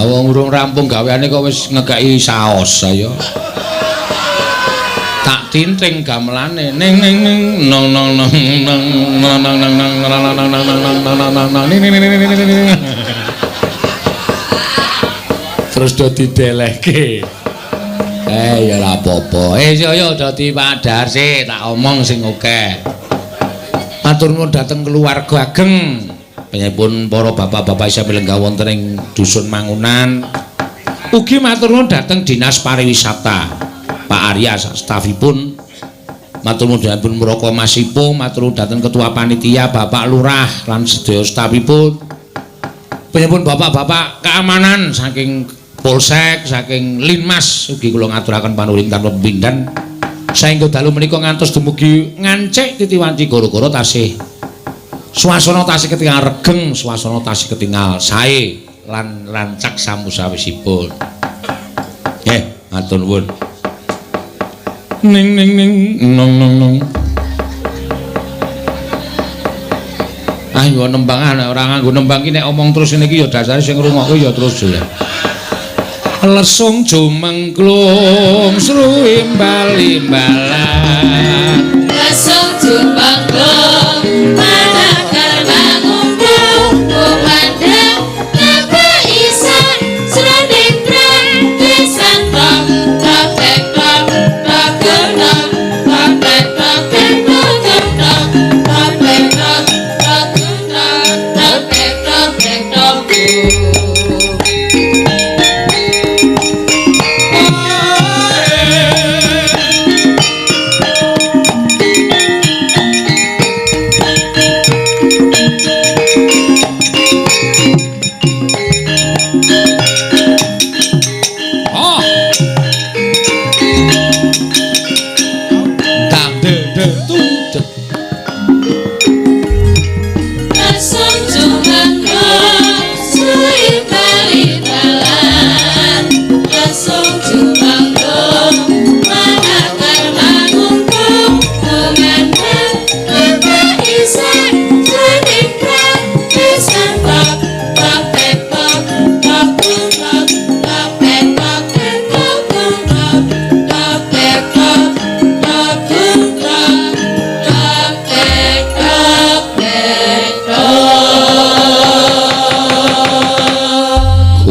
Wong urung rampung gaweane kok wis ngekeki saos ayo. Tak tinting gamelane ning ning ning nong nong nong nong nong nong nong nong nong nong nong nong nong nong nong ning ning ning ning ning. Terus do didelehke. Ya ora apa-apa. Yo yo dadi Pak Dar sik tak omong sing akeh. Matur nuwun dhateng keluarga ageng. Panjenenganipun para bapak-bapak sami lenggah wonten ing dusun Mangunan. Ugi matur nuwun dhateng Dinas Pariwisata. Pak Arya stafipun. Matur nuwun dhateng Mraka Mas Ipung, matur nuwun dhateng Ketua Panitia Bapak Lurah lan sedaya stafipun. Panjenenganipun bapak-bapak keamanan saking Polsek, saking Linmas ugi kula ngaturaken panuwun tanpa pepindhan. Saengga dalu menika ngantos dumugi ngancik titiwanci gara-gara tasih swasana tasih ketingal regeng, swasana tasih ketingal sae lan rancak samusawisipun. Nggih, matur nuwun. Ning ning ning nong nong nong. Ayo nembang nek ora nganggo nembang ki nek omong terus ngene iki ya dasare sing ngrungokke ya terus jelek. Lesung jumengklung sruimbal-imbalan. Lesung jumengklung manakar mangungkung kumandhang ngebaisan sroning pradesan tok tok tek tok tok tok tok tek tok tek tok tok tok tek tok tok tok tok tek tok tek tok. Oh. Dang de de tu de. Lesung jumengklung sruimbal-imbalan. Lesung jumengklung manakar mangungkung kumandhang ngebaisan sroning pradesan tok tok tek tok tok tok tok tek tok tek tok tok tok tek tok tok tok tok tek tok tek tok.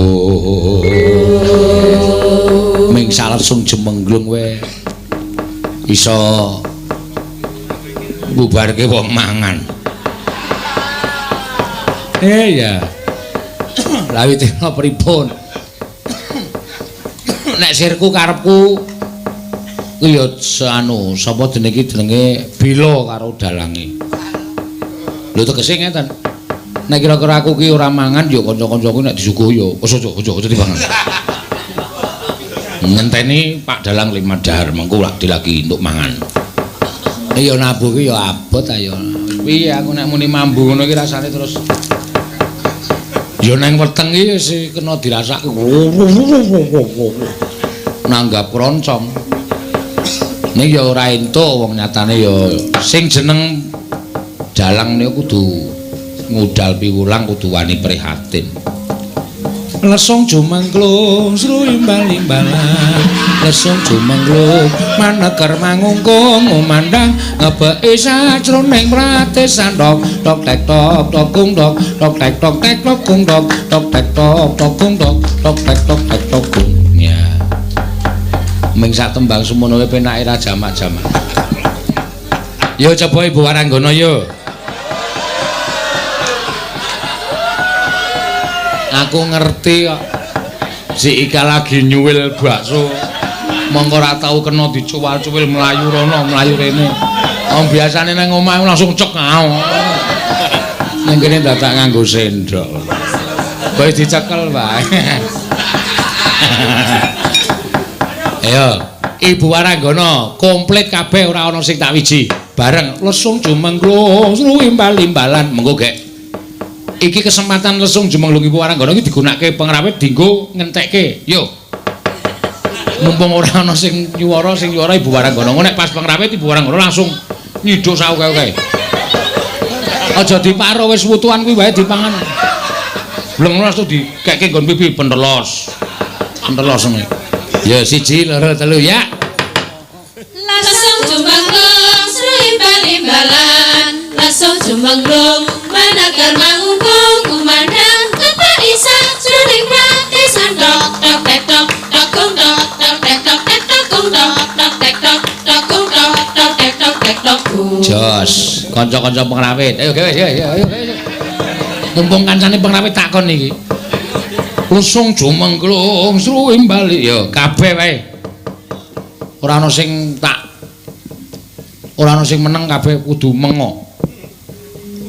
Oh. Ming salesung jemengglung we iso bubarke wong mangan. Ya. Lah witena pripun? Nek sirku karepku kuwi ya anu sapa jenenge iki jenenge Bela karo dalange. Lho tegese ngeten. Nek kira-kira aku ki ora mangan ya kanca-kancaku nek disuguhi ya aja aja aja dipangan. Ngenteni Pak Dalang lima dahar mengko lak dilagi entuk mangan. Ya nabuh ki ya abot ayo. Piye aku nek muni mambu ngono ki rasane terus ya nang weteng ki wis kena dirasake. Nanggap kroncong. Ning ya ora entuk wong nyatane ya sing jeneng dalang niku kudu ngudal piwulang kudu wani prihatin. Lesung jumengklung sruimbal-imbalan. Lesung jumengklung maneker mangungkung ngumandhang ngebeki sajroning pratesan tok tok tek tok tok gung tok tok tek tok tek tok gung tok tok tek tok tok gung tok tok tek tok tek tok gung. Ya. Ming sak tembang semono wae penake ra jamak-jamak. Yo coba Ibu Waranggana yo. Aku ngerti kok. Si Ika lagi nyuwil bakso. Mongko ora tau kena dicuwal-cuwil mlayu rono, mlayu rene. Wong biasane nang omah langsung cek ngau. Nang kene dadak nganggo sendok. Kowe dicekel wae. Ayo, Ibu Waranggana, komplit kabeh ora ana sing tak wiji. Bareng lesung jumengklung sruimbal-imbalan. Mengko gek. Iki kesempatan lesung jumengglung Ibu Waranggana iki digunakake pengrawit dinggo ngentekke. Yo. Mumpung ora ana sing nyuwara, sing nyuwara Ibu Waranggana. Engko nek pas pengrawit Ibu Waranggana langsung nyiduk saoke-oke. Aja diparo wis wutuan kuwi wae dipangan. Blenglos tuh dikekke nggon pipi pentelos. Pentelos ngene. Ya 1 2 3 ya. Langsung jumangglung sri bali-balan. Langsung jumangglung manakar mangungkung kumandang kepak isa jroning pratesan tok tok tek tok tok gung tok tok tek tok tek tok gung tok tok tek tok tok gung tok tok tek tok tek tok gung. Jos, kanca-kanca pengrawit. Ayo gawe ayo ayo ayo. Mumpung kancane pengrawit takon iki. Lesung jumengglung sruwim bali ya kabeh wae. Ora ana sing tak ora ana sing meneng kabeh kudu mengo.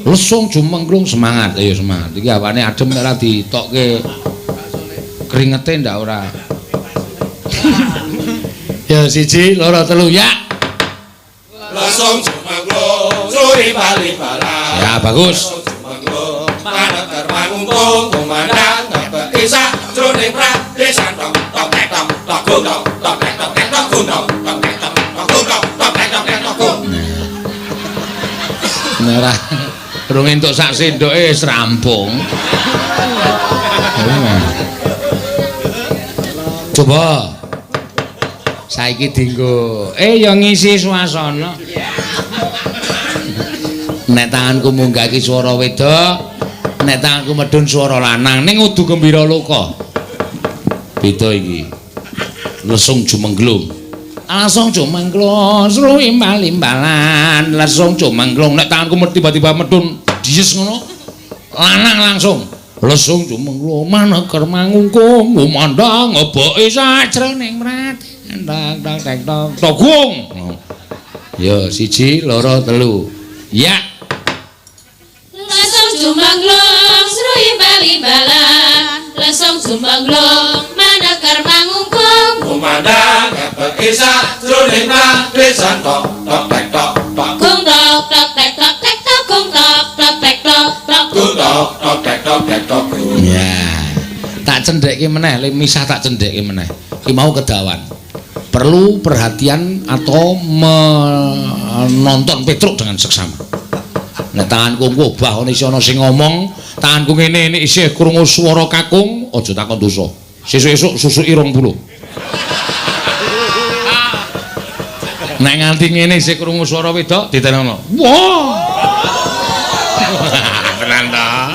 Lesung jumengglung semangat, ayo semangat. Iki awane adem nek ora ditokke kringete ndak ora. Ya 1 2 3 ya. Lesung jumengglung sruwim bali-balan. Ya bagus. Manekar mangungkung kumandang kebek isa jroning pradesan tok tok tek tok tok gung tok tok tek tok tek tok gung tok tok tek tok tok gung tok tok tek tok tek tok gung. Nek ora rung entuk sak sendoke wis rampung. Coba saiki dienggo ya ngisi suasana. Nek tanganku munggah iki swara wedok, nek tanganku medhun swara lanang, ning kudu gembira loka. Beda iki. Lesung jumengglung. Langsung jumengglung, sruwi imbalan, lesung jumengglung. Nek tanganku tiba-tiba medhun dies ngono, lanang langsung. Lesung jumengglung maneker mangungkung ngumandang ngeboke sajroning mrat. Ndang ndang tek tok togung. Ya 1 2 3. Ya. Lesung jumangglung sruwi bali-balan. Lesung jumangglung manekar mangungkung kumandang kebek isa jroning pradesan tok tok tek tok tok gung tok tok tek tok tek tok gung tok tok tek tok tok gung tok tok tek tok tek tok gung. Ya. Tak cendhekke meneh, le misah tak cendhekke meneh. Ki mau kedawan. Perlu perhatian atau menonton Petruk dengan seksama. Nek tanganku obah ana isih ana sing ngomong, tanganku ngene nek isih krungu swara kakung, aja takon dosa. Sesuk-esuk susuki 20. Nek nganti ngene isih krungu swara wedok ditenono. Wah. Tenan ta.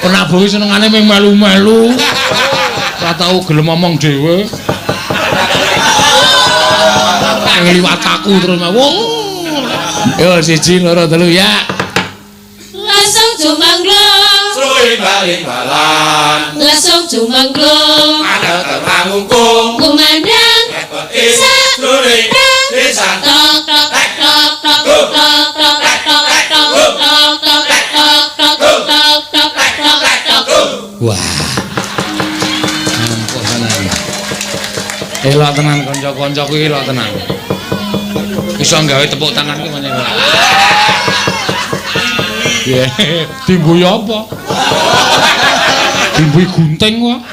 Penabuhe senengane mung melu-melu. Ora tau gelem ngomong dhewe. Ngliwat aku terus. Wah. Yo 1 2 3 ya. Langsung jumangglung sruwi bali-balan. Langsung jumangglung manekar mangungkung kumandang kebek isa jroning pradesan tok tok tek tok tok tok tok tek tok tok tok tok tek tok tok tok tok tek tok tek tok gung. Wah. Ampuh tenan. Elok tenan kanca-kanca kuwi elok tenan. Iso gawe tepuk tangan ki meneh. Ya, dimbuhi apa? Dimbuhi gunting kok.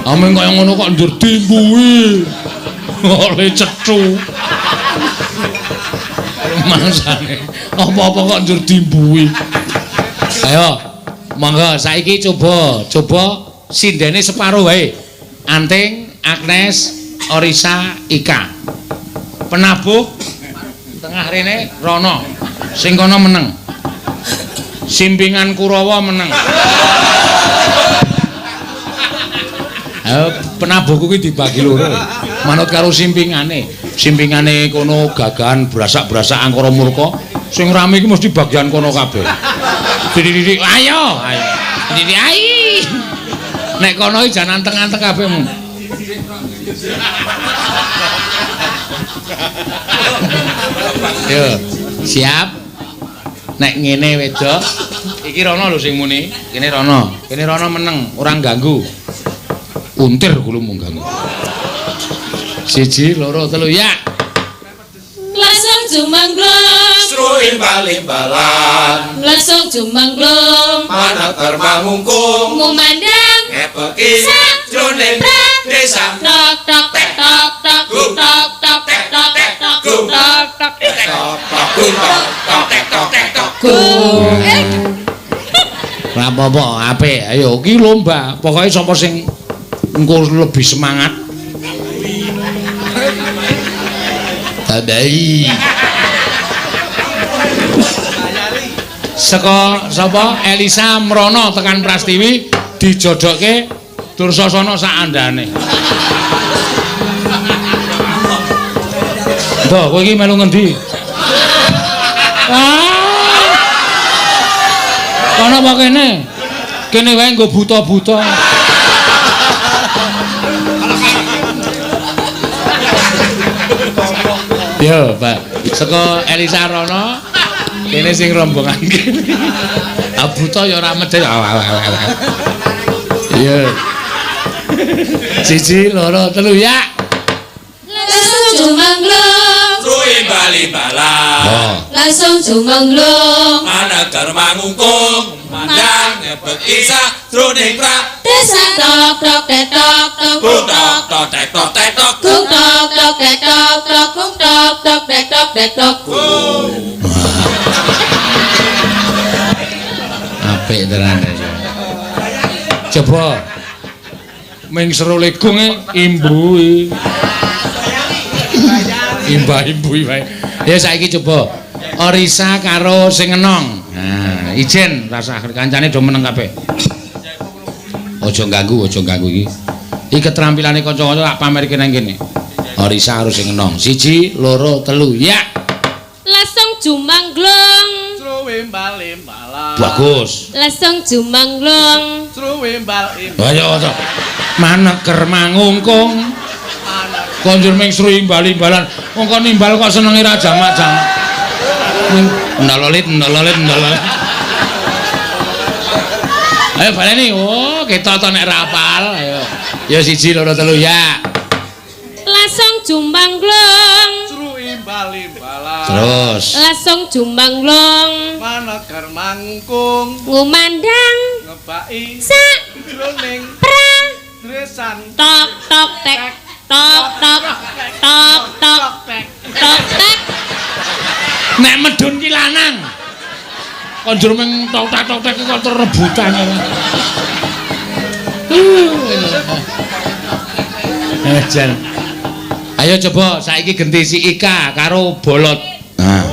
Amen kaya ngono kok ndur dimbuhi. Oleh cethu. Mangsane apa-apa kok ndur dimbuhi. Ayo, monggo saiki coba, coba sindene separo wae. Anting, Agnes, Orisa, Ika. Penabuh tengah rene Rono. Sing kono meneng. Simpingan Kurawa meneng. Ayo penabuhku kuwi dibagi loro. Manut karo simpingane. Simpingane kono gagahan brasak-brasak angkara murka. Sing rame iki mesti bagian kono kabeh. Didik-didik ayo, ayo. Didik ai. Nek kono iki jan anteng-anteng kabeh. Yo, siap. Nek ngene wedok, iki Rono lho sing muni. Kene Rono, kene Rono meneng, ora ganggu. Untir gulumu ganggu. 1 2 3 ya. Langsung jumangglung sruwi bali-balan. Langsung jumangglung manekar mangungkung ngumandang ngepeki jroning desa tok tok tek tok tok tok tok tek tok tok tok tok tek tok tok gung tok tok tek tok tek tok gung. Ora apa-apa, apik. Ayo iki lomba. Pokoke sapa sing engko lebih semangat. Tandai. Saka sapa Elisa mrono tekan Prastiwi dijodokke Dursasana sak andane. Ndoh, kowe iki melu ngendi? Ah. Kono apa kene? Kene wae nggo buta-buta. Yo, Pak. Saka Elisa rono kene sing rombongan kene. Ah buta ya ora medhit. Iya. 1 2 3 ya. Langsung jumangglung. Ruwe bali-balan. Oh. Langsung jumangglung. Maneger mangungkung mandang nyebet isa jroning pra desa tok tok tek tok tok gung tok tok tek tok tek tok gung tok tok tek tok tok gung tok tok tek tok tek tok gung. Apik tenan ya. Coba ming serule gunge imbui. Imbah-imbui wae. Ya saiki coba Orisa karo sing enong. Nah, ijen rasah kancane do meneng kabeh. Aja ganggu, aja ganggu iki. Iki keterampilannya kanca-kanca tak pamerke nang kene. Orisa karo sing enong. 1 2 3 ya. Langsung jumangglung. Truwe bali-balan. Bagus. Langsung jumangglung. Truwe bali-balan. Ayo to. Maneger mangungkung. Konjur ming sru imbal-imbalan. Wong kon nimbal kok senenge ra jamak-jamak. Ndololit ndololit ndololit. Ayo baleni. Oh, ketok to nek ra apal. Ayo. Ya 1 2 3 ya. Langsung jumangglung. Sru imbal-imbalan. Terus. Langsung jumangglung. Maneger mangungkung. Ngumandang ngebaki sak jroning pra dresan tok tok tek tok tok tok tok tok tek. Nek medun ki lanang. Konjur ming tok tek tok tek kok rebutan. Jan. Ayo coba saiki genti si Ika karo Bolot. Nah.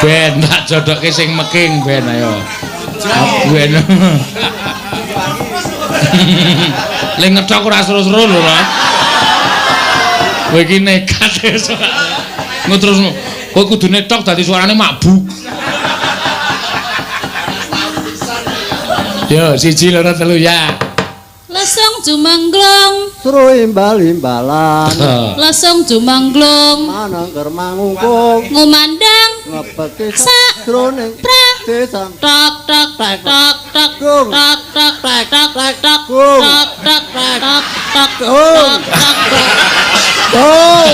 Ben tak jodokke sing meking ben ayo. Ben. Le ngethok ora seru-seru lho, Mas. Kowe iki nekat ya. Terus kowe kudune tok dadi suarane makbuk. Yo, 1 2 3 ya. Lesung jumangglung. Seru imbal-imbalan. Lesung jumangglung. Manangker mangungkung. Ngumandang ngebeki sak jroning pra desan tok tok tok tok tok Gung. Tok tok tok tok Gung. Tok tok tok tok Gung. Tok tok. Gung.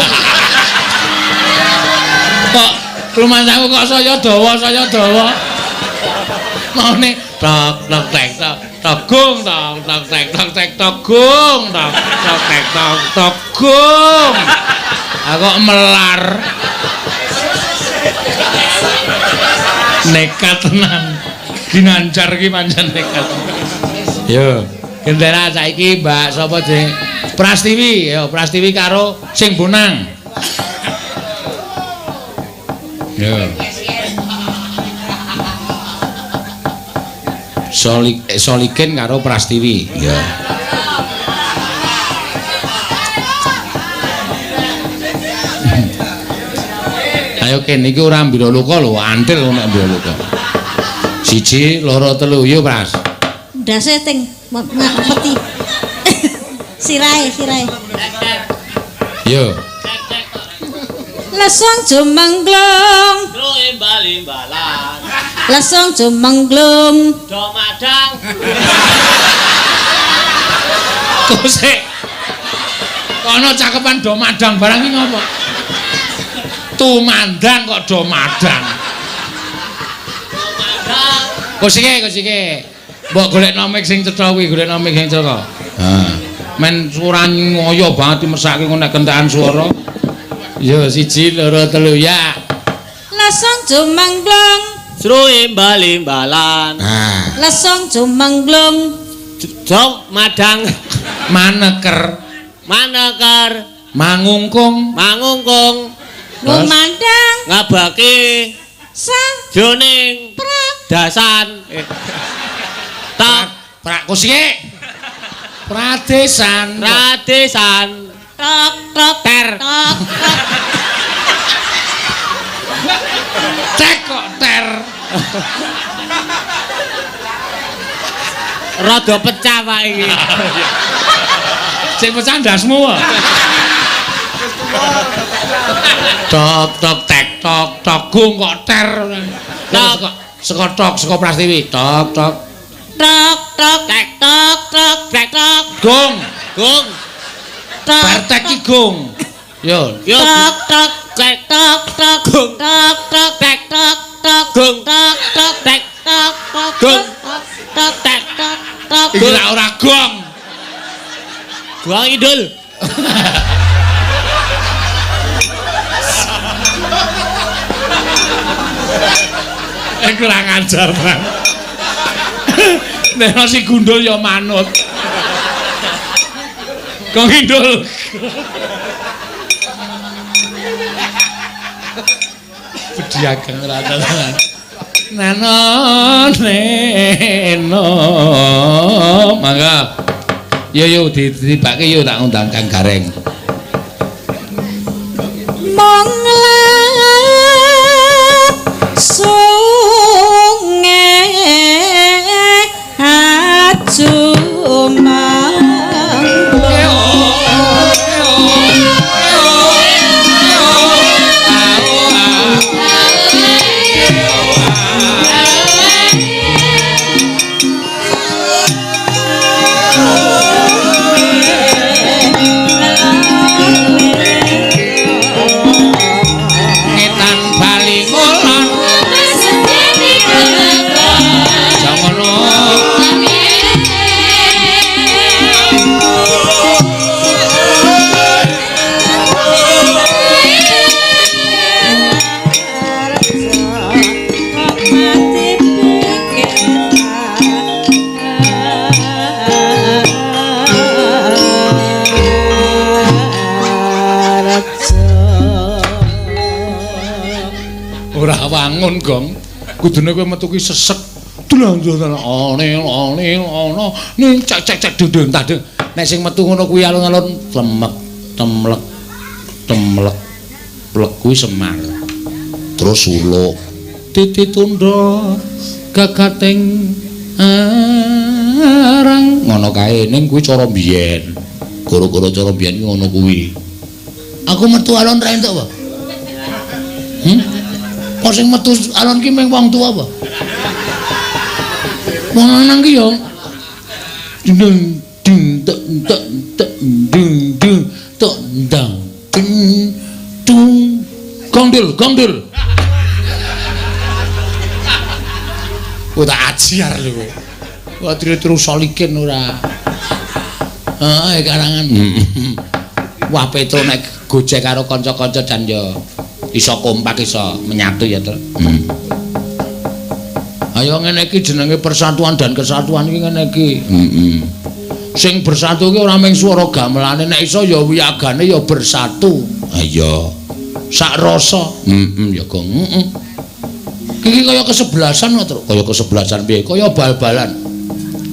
Kok lumansaku kok saya dawa saya dawa. Maune tok tok tek tok tok gung tok tok tek tok tek tok gung tok tok tek tok tok gung. Aku kok melar. Nekat tenan. Ginanjar iki pancen nekat. Yo, gendera saiki Mbak sapa jenenge? Prastiwi, yo Prastiwi karo sing bonang. Yo. Solikin karo Prastiwi. Ya. Ayo kene iki ora mbira luka lho, antil nek mbira luka. 1 2 3 yo Pras. Ndase ting ngapeti. Sirahe, sirahe. Yo. Lesung jumengglung. Truwe bali-balan. Lesung jumengglung. Do madang. Kok sik. Kono cakepan do madang barang iki ngopo? Tumandang kok do madang. Kok sike, kok sike. Mbok golekno mic sing cetha kuwi, golekno mic sing cetha. Ha. Men ora ngoyo banget dimesake ngono nek kentekan swara. Yo 1 2 3 ya. Lesung jumengglung Sruwe bali-balan. Nah, lesung jumengglung Jong madang maneker, maneker mangungkung, mangungkung lumandang ngabake sa jroning pra dasan tok prak kusike. Pradesan. radesan tok tok ter tok tok Cek kok ter. Rada pecah Pak iki. Sing pecah ndasmu. Tok tok tek tok tok gung kok ter. Tok. Saka tok saka Prastiwi. Tok tok tok tok tek tok tok tek tok gong. Gung tok Bar tek ki gong. Yo. yo tok tok tek tok tok Gung. tok tok Tek. tok tok Gung. tok tok Tek. tok tok Gung. tok tok Tek. tok tok Iki lak ora gong. Guang idul. Kurang ajar tenan. Nek si gundul ya manut. Gong idul. Bediageng ora tenan. Nano neno mangga. Yo yo ditibake yo tak undang Kang Gareng. Mong sunge ajumang Ngetan bali ngulon jangono ora wangun gong. Kudune kowe metu ki sesek. Dulang dulang one one ono ning cek cek cek dudun tah. Nek sing metu ngono kuwi alun-alun tlemek temlek temlek plek kuwi Semar. Terus suluk titi tundha gagating arang ngono kae ning kuwi cara biyen. Goro-goro cara biyen ki ngono kuwi. Aku metu alun ra entuk apa? Kok sing metu alon ki mung wong tuwa apa? Wong lanang ki ya ding ding tek tek tek ding ding tek ndang ding dung gondel gondel. Kowe tak ajar lho kowe. Wah tiru-tiru solikin ora. Heeh karangan. Wah Petro nek gojek karo kanca-kanca jan ya iso kompak iso menyatu ya, Tru. Ayo ngene iki jenenge persatuan dan kesatuan iki ngene iki. Sing bersatu iki ora mung swara gamelane, nek iso ya wiyagane ya bersatu. Ha iya. Sak rasa. Heeh ya, Gong. Heeh. Iki kaya kesebelasan kok, Tru. Kaya kesebelasan piye? Kaya bal-balan.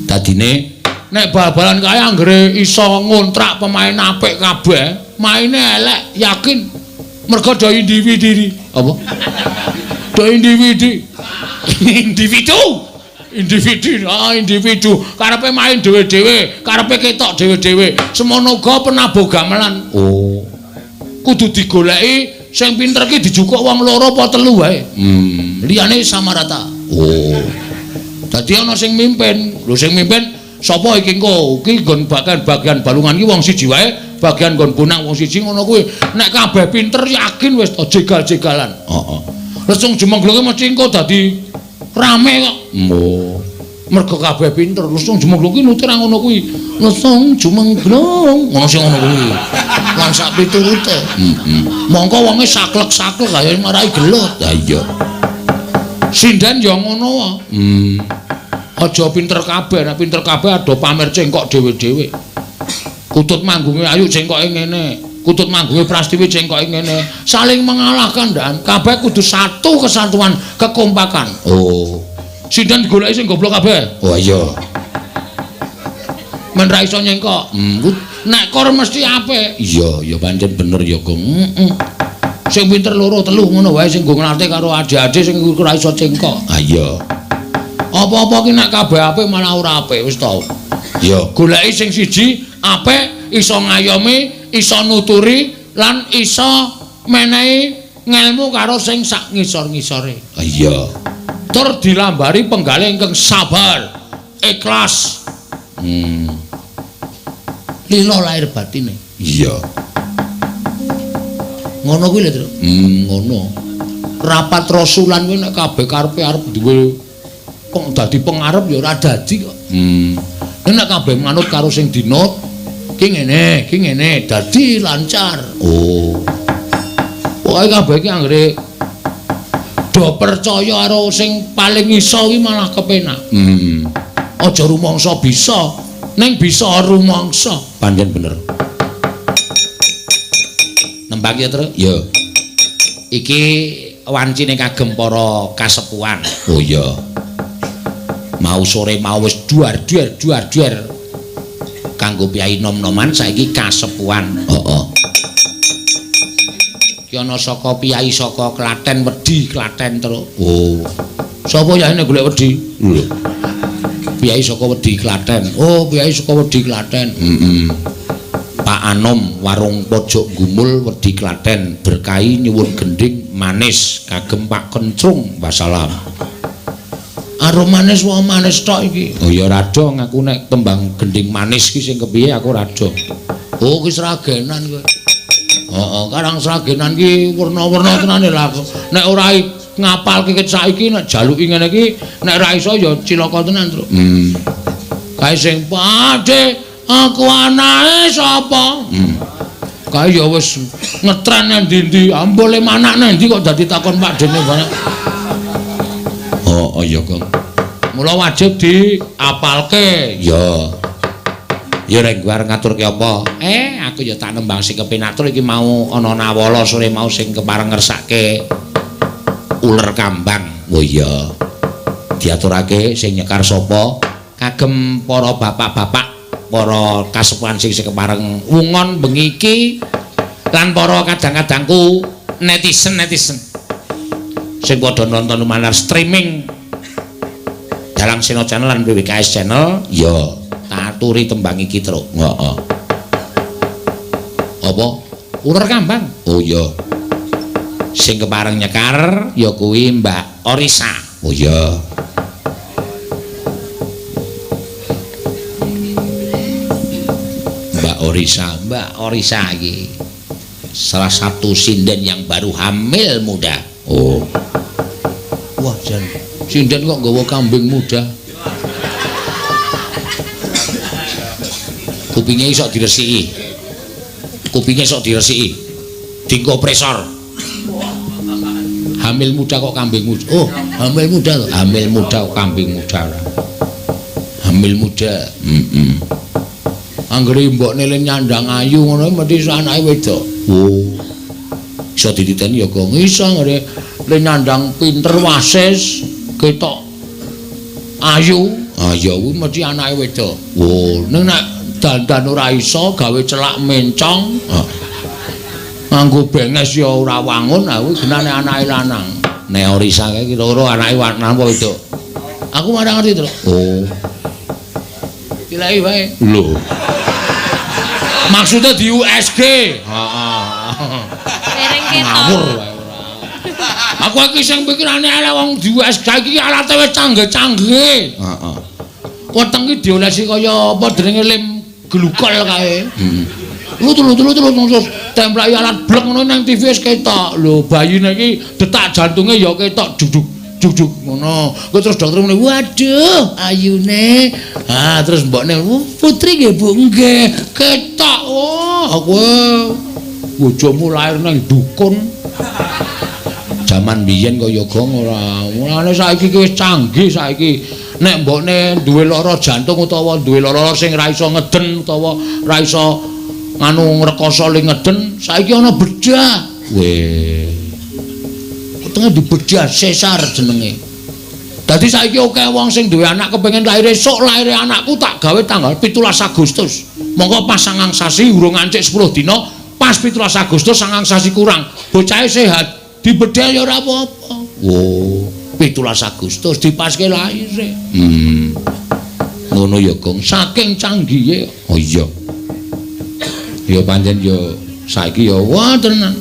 Dadine nek bal-balan kae anggere iso ngontrak pemain apik kabeh, maine elek, yakin. Mergo do individu. Apa? Do individu. Individu. Individu, ah individu. Karepe main dhewe-dhewe, karepe ketok dhewe-dhewe. Semono uga penabuh gamelan. Oh. Kudu digoleki sing pinter ki dijukuk wong loro apa telu wae. Liyane sama rata. Oh. Dadi ana sing mimpin. Lho sing mimpin sapa iki engko? Iki nggon bagian balungan ki wong siji wae, bagian nggon bonang wong siji ngono kuwi. Nek kabeh pinter yakin wis to jegal-jegalan. Heeh. Lesung jemengglunge mesti engko dadi rame kok. Oh. Mergo kabeh pinter, Lesung Jumengglung ki nute ra ngono kuwi. Lesung Jumengglung, ngono sing ngono kuwi. Lan sak piturute. Heeh. Mongko wonge saklek-saklek kaya marai gelut. Ha iya. Sinden ya ngono wae. Aja pinter kabeh, nek pinter kabeh ado pamer cengkok dhewe-dhewe. Kutut manggunge ayu cengkoke ngene, kutut manggunge Prastiwi cengkoke ngene. Saling mengalahkan ndan. Kabeh kudu satu kesatuan, kekompakan. Oh. Sinden digoleki sing goblok kabeh. Oh iya. Men ra iso nyengkok. Nek kor mesti apik. Iya, ya pancen bener ya, Gong. Heeh. Sing pinter loro telu ngono wae sing nggo nglatih karo adik-adik sing ora iso cengkok. Ha iya. Apa-apa ki nek kabeh apik malah ora apik wis to. Ya, goleki sing siji apik, iso ngayomi, iso nuturi lan iso menehi ngelmu karo sing sak ngisor-ngisore. Ha iya. Tur dilambari penggalih ingkang sabar, ikhlas. Lila lahir batine. Iya. Ngono kuwi lho, Tru. Ngono. Rapat rasulan kuwi nek kabeh karepe arep duwe kok dadi pengarep ya ora dadi kok. Nek kabeh manut karo sing dinut, ki ngene, dadi lancar. Oh. Pokoke kabeh iki anggere do percaya karo sing paling iso kuwi malah kepenak. Aja rumangsa bisa, ning bisa rumangsa. Pancen bener. Nembang ya, Tru? Ya. Iki wancine kagem para kasepuhan. Oh iya. Mau sore mau wis duar-duar kanggo piyai nom-noman saiki kasepuhan. Heeh. Ki ana saka piyai saka Klaten Wedi Klaten, Tru. Oh. Sapa yaene golek wedi? Lho. Piyai saka Wedi Klaten. Oh, piyai saka Wedi Klaten. Heeh. Pak Anom warung pojok Gumul Wedi Klaten berkahi nyuwun gendhing manis kagem Pak Kencrung. Wassalam. Arum manis wae manis tok iki. Oh ya rada ngaku nek tembang gendhing manis ki sing kepiye aku rada. Oh ki Sragenan kowe. Heeh, karang Sragenan ki werna-werna tenane lah. Nek ora ngapalke ket saiki nek jaluki ngene iki nek ora iso ya cilaka tenan, Tru. Kae sing padhe aku anake sapa? Kae ya wis ngetren nang ndi-ndi, ambole manak nang ndi kok dadi takon Pak Dene barang. Oh iya, Kang. Mula wajib diapalke. Ya. Ya rek arep ngaturke apa? Aku ya tak nembang sing kepenak tur iki mau ana nawala sore mau sing kepareng ngersake uler kambang. Oh iya. Diaturake sing nyekar sapa? Kagem para bapak-bapak, para kasepuhan sing kepareng wungon bengi iki lan para kadang-kadangku netizen-netizen sing padha nonton lumantar streaming Dalang Seno Channel lan BWKS Channel, ya tak aturi tembang iki, Truk. Heeh. Apa? Uler kambang. Oh iya. Sing kepareng nyekar ya kuwi Mbak Orisa. Oh iya. Mbak Orisa, Mbak Orisa iki salah satu sinden yang baru hamil muda. Oh. Wah, jan. Sinden kok nggawa kambing muda. Kupinge iso diresiki. Kupinge iso diresiki. Dinggo presor. Hamil muda kok kambing muda. Oh, hamil muda to. Hamil muda kok kambing muda. Hamil muda. Heeh. Anggere mbokne le nyandang ayu ngono mesti iso anake wedok. Oh. Iso dititeni ya, Gong. Iso anggere le nyandang pinter wasis ketok ayu. Ah ya kuwi mesti anake wedok. Oh, ning nek dandan ora iso gawe celak mencong. Nganggo benges ya ora wangun, ha kuwi genane anake lanang. Nek Orisa kae ki loro anake lanang apa wedok? Aku ora ngerti, Tru. Oh. Dileki wae. Lho. Maksudnya di USG. Heeh. Dereng ketok. Ngawur wae ora. Aku iki sing pikirane elek wong di USG iki alate wis canggih-canggih. Heeh. Weteng iki diolesi kaya apa jenenge lem glukol kae. Heeh. Lu terus templeki alat blek ngono nang TV wis ketok. Lho bayine iki detak jantunge ya ketok duduk. juk-juk ngono. Engko terus dokter muni, "Waduh, ayune." Ah, terus mbokne, "Putri nggih, Bu." "Nggih." Ketok. Oh, kowe bojomu lahir nang dukun. Jaman biyen kaya gong ora. Mulane saiki ki wis canggih saiki. Nek mbokne duwe lara jantung utawa duwe lara sing ra iso ngeden utawa ra iso nganu ngrekoso le ngeden, saiki ana bedah. Weh. Wetenge dibedah sesar jenenge. Dadi saiki akeh wong sing duwe anak kepengin lahir esuk, lahire anakku tak gawe tanggal 17 Agustus. Monggo pas 9 sasi urung ngancik 10 dina, pas 17 Agustus 9 sasi kurang. Bocahe sehat. Dibedhel ya ora apa-apa. Oh, 17 Agustus dipaske lahire. Ngono ya, Gong. Saking canggihe. Oh iya. Ya pancen ya saiki ya wah tenan.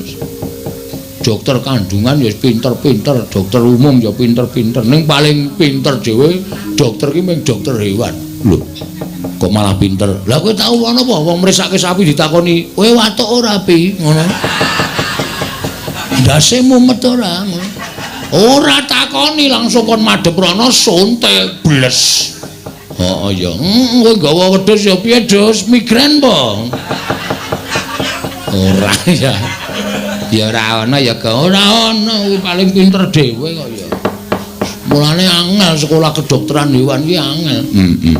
Dokter kandungan ya pinter-pinter, dokter umum ya pinter-pinter. Ning paling pinter dhewe dokter ki mung dokter hewan. Lho. Kok malah pinter? Lah kowe tau ana apa wong mriksake sapi ditakoni, "Kowe watuk ora, Pi?" Ngono. Ndase mumet ora ngono. Ora takoni langsung kon madhep rono suntik bles. Heeh ya. Kowe gawa wedhus ya piye, Dus? Migren po? Ora ya. Ya ora ana ya, ora ana kuwi paling pinter dhewe kok ya. Mulane angel sekolah kedokteran hewan ki angel. Heeh.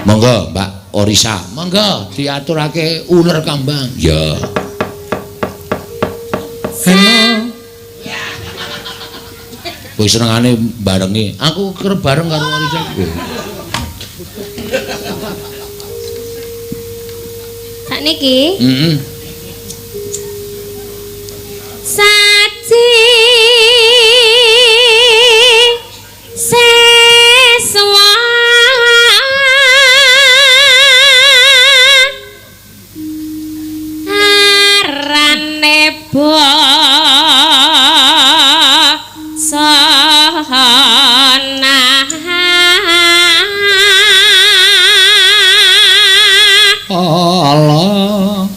Monggo, Mbak Orisa. Monggo diaturake uler kambang. Ya. Halo. Kowe senengane barengi. Aku kerep bareng karo Orisa. Sakniki? Heeh. Saji seswa arane basa Allah.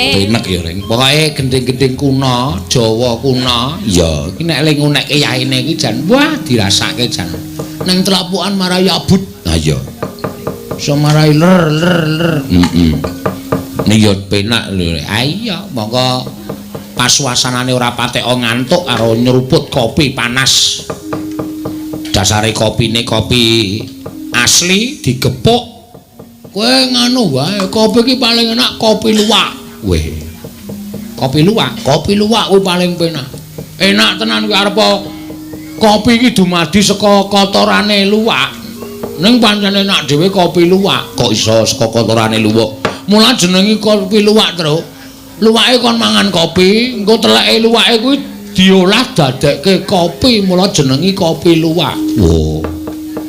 Penak ya, Reng. Pokoke gending-gending kuno, Jawa kuno, ya iki nek le ngunekke yaine iki jan wah dirasake jan. Ning telapukan marai abut. Ha iya. Iso marai ler ler ler. Heeh. Ning ya penak lho. Ha iya, monggo pas suasanane ora patek ngantuk karo nyeruput kopi panas. Dasare kopine kopi asli digepuk. Kowe nganu wae, kopi iki paling enak kopi luwak. Weh. Kopi luwak kuwi paling penak. Enak tenan kuwi arep kopi iki dumadi saka kotorane luwak. Ning pancen enak dhewe kopi luwak. Kok iso saka kotorane luwak? Mula jenenge kopi luwak, Truk. Luwake kon mangan kopi, engko teleke luwake kuwi diolah dadekke kopi, mula jenenge kopi luwak. Wo.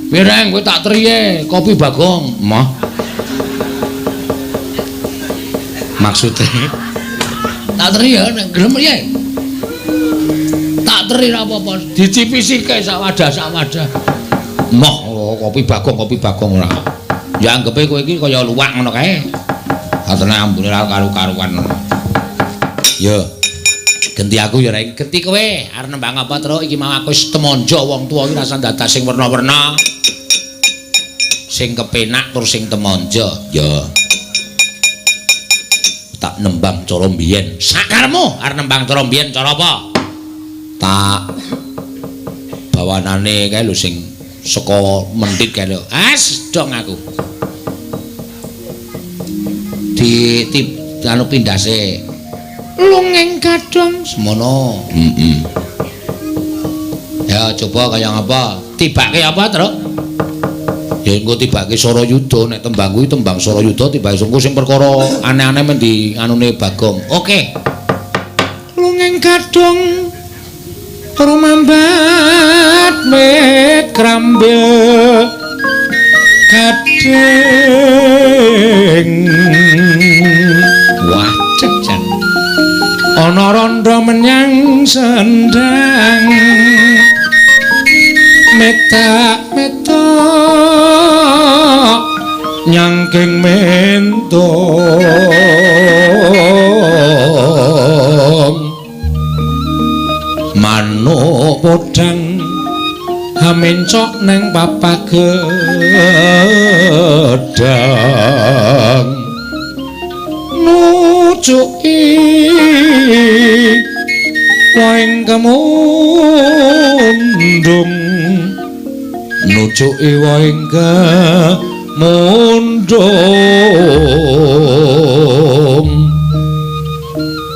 Pireng kowe tak triye kopi Bagong? Moh. Maksudnya tak teri ya nek gelem piye? Tak teri ra apa-apa, dicipisi kae sak wadah sak wadah. Moh, kopi Bagong ora. Ya anggepe kowe iki kaya luwak ngono kae. Atene ambune ra karu-karuan. Yo. Genti aku ya Reng, genti kowe. Arep nembang apa, Truk? Iki mau aku wis temonjo wong tuwa iki rasa dadak sing werna-werna. Sing kepenak tur sing temonjo. Yo. Tak nembang cara mbiyen. Sakarmu arep nembang cara mbiyen cara apa? Tak bawanane kae lho sing saka mentit kae lho. As dong aku. Di tip anu pindase. Lungeng gadhong semono. Heeh. Ya coba kaya ngapa? Tibake apa, Truk? Ya engko tibake Sarayuda nek tembang kuwi tembang Sarayuda tibake sungguh sing perkara aneh-aneh men di anune Bagong. Oke. Lungeng gadhong rumambat mit krambil gading. Wah, cek jan. Ana randha menyang sendang. Metak metok nyangking mentung manuk podang hamencok neng papah gedang nucuki waing kemundung nucuki waing kemundung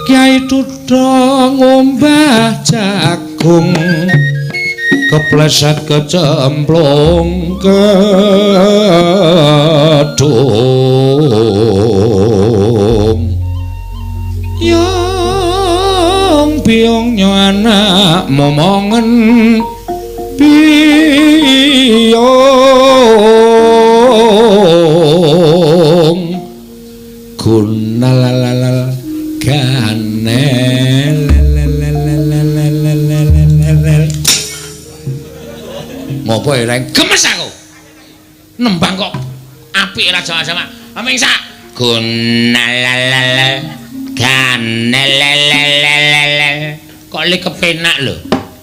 Kyai Dudha ngombah jagung kepleset kecemplung kedung yang biyong nyo anak momongen biyong gunalalal ganel. Ngopo ya Reng? Gemes aku. Nembang kok apik ra jawa-jawa. Aming sak gunalalal ganelelelelelel. Kok li kepenak lho.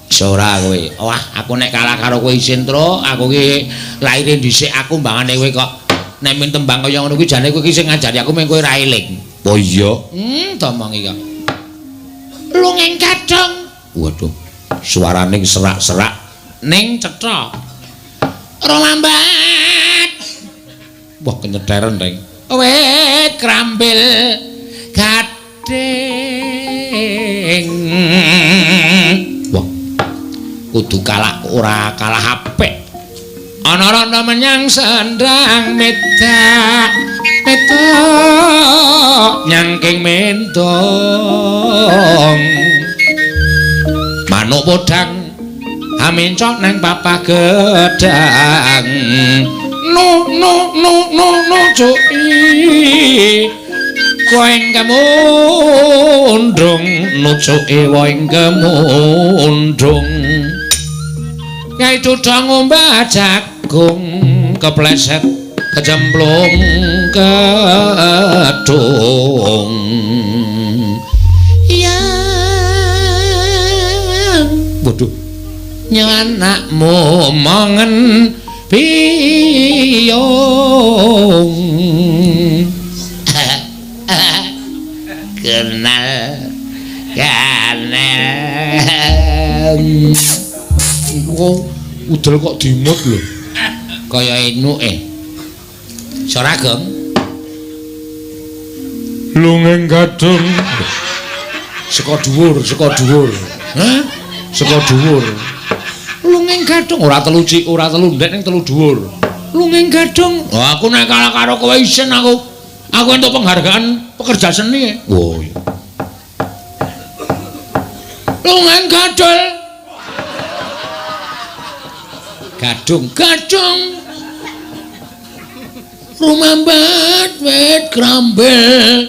Iso ora kowe. Wah, aku nek kalah karo kowe isin, Truk. Aku ki laire dhisik aku mbangane kowe kok nek min tembang kaya ngono kuwi jane kowe ki sing ngajari aku mung kowe ra eling. Oh iya. Tomongi kok. Lungeng kadhong. Waduh, suarane serak-serak ning cetha. Rolambat. Wah, kenyederen, Reng. Wit krambil gading. Wah. Kudu kalah ora kalah apik. Ana randa menyang sendang medak metok nyangking mendong manuk podang hamencok nang papah gedang nu nu nu nu nu cuki koeng kemundung nucuki woing kemundung Kyai Dudha ngombah jagung kepleset kecemplung kedung. Nyanakmu mongen biyung. Kenal kanel. Iku udel kok dimut lho. Kaya enuke. Sora gong. Lungeng gadung. Saka dhuwur, saka dhuwur. Hah? Saka dhuwur. Lungeng gadung ora telu cik, ora telu ndek ning telu dhuwur. Lungeng gadung. Oh, aku nek kalah karo kowe isin aku. Aku entuk penghargaan pekerja seni. Oh iya. Lungeng gadul. Gadung, gadung. Rumambat wit krambel.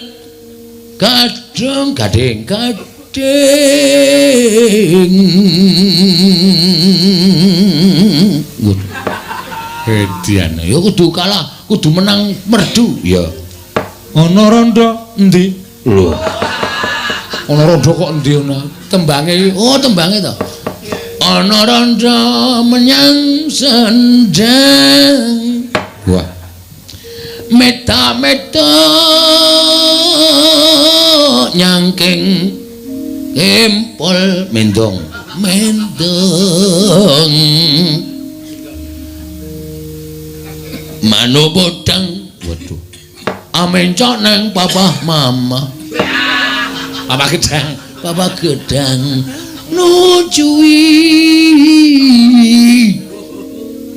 Gadung, gading, gading. Edian, ya kudu kalah, kudu menang merdu. Ya. Ana rondo endi? Lho. Ana rondo kok endi ana? Tembange, oh tembange to. Ana rondo menyang sendang. Wah. Meta-meta nyangking kempol mendong, mendong. Manu bodang, waduh. Amencok nang papa mama. Papa gedang, papa gedang nucui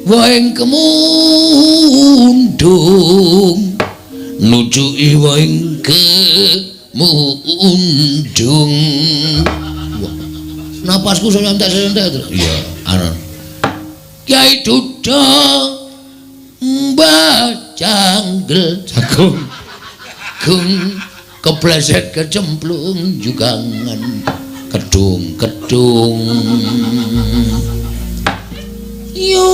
waeng kemundung, nucui waeng kemundung. Wah, napasku iso nyantek-nyantek. Iya, anon. Kyai Duda Mbah Janggel jagung gung kebleset kecemplung jugangan kedung-kedung. Yo.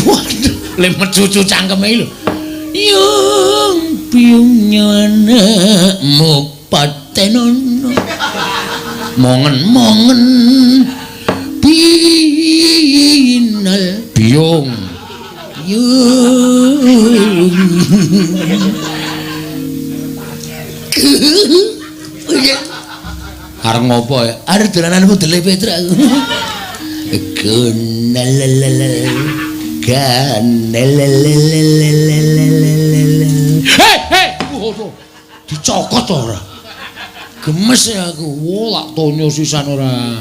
Waduh, le mecucu cangkeme iki lho. Yung biyung anakmu patenono. Mongen-mongen binal biyung. Yung. Arep ngopo ya? Arep dolanan udele Petruk aku. Gunalelelel. Ganelelelelelelelelel. Hei, hei, waduh. Dicokot ora? Gemes ya aku. Wo lak tonyo sisan ora.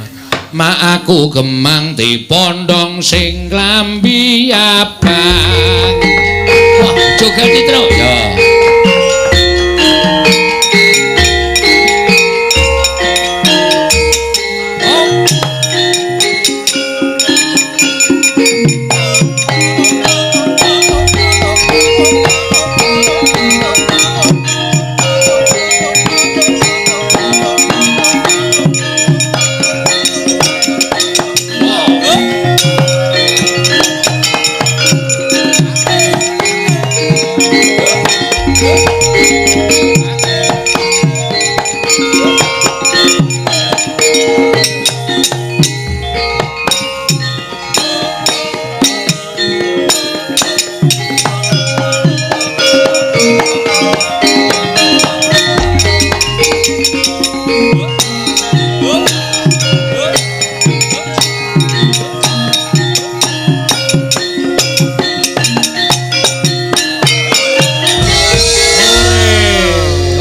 Mak aku gemang dipondong sing klambi abang. Wah, joget Citra. Ya.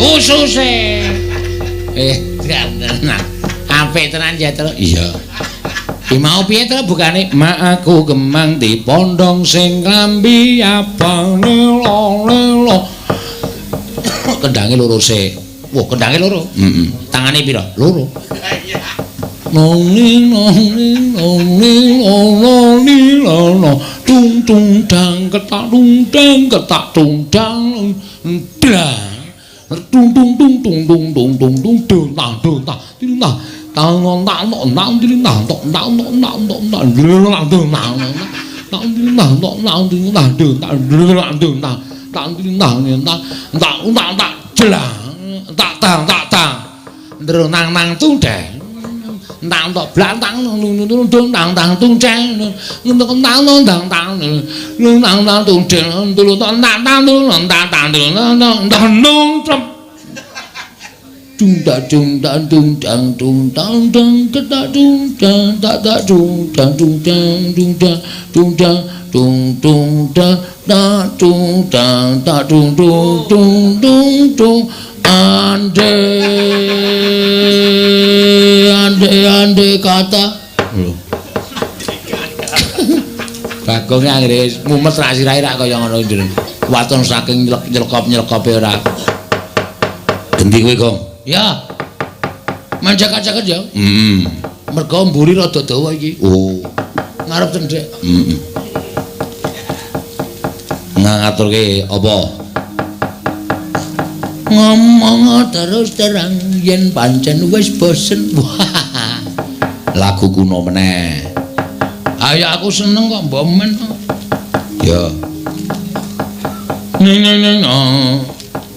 Ususe. Tenan. Apik tenan ya, Tru. Iya. Ki mau piye, Tru, bukane? Mak aku gemang dipondong sing klambi abang lelo. Kendange loro sik. Wah, kendange loro. Heeh. Tangane pira? Loro. Nong ning nong ning nong ning ono ni lono tung tung dang ketak tung dang ketak tung dang dang tung tung tung tung tung tung tung tung tung tang tung tang ting tang tang nong tang nong tang ting tang tong tang nong tang tong tang tang tung tang tang ting tang tong tang ting tang tung tang tang tung tang tang ting tang tang tang tang tang jelang tak tang tak tang ndro nang nang tung dang Tang tok blak tang nung nung nung tang tang tung ceng nung tang nung tang tang nung tang tang tung ceng nung tang tang nung tang tang nung tang nung trep dung tak dung tak dung dang dung tang dang ketak dung dang tak tak dung dang dung dang dung dang dung dang dung dung dang tak dung dang tak dung dung dung dung dung ande ande ande kata lho. Bagong anggere mumet ra sirahe ra kaya ngono jeneng waton saking nyelkop-nyelkope ora gendi kowe Gong. Ya. Manjak-ajak ya. Heeh. Mergo mburi rada dawa iki. Oh. Ngarep cendhek. Heeh. Ngaturke apa? Ngomong terus terang yen pancen wis bosen. Wah. Lagu kuno meneh. Ayo aku seneng kok mbok men. Ya. Ning ning ning.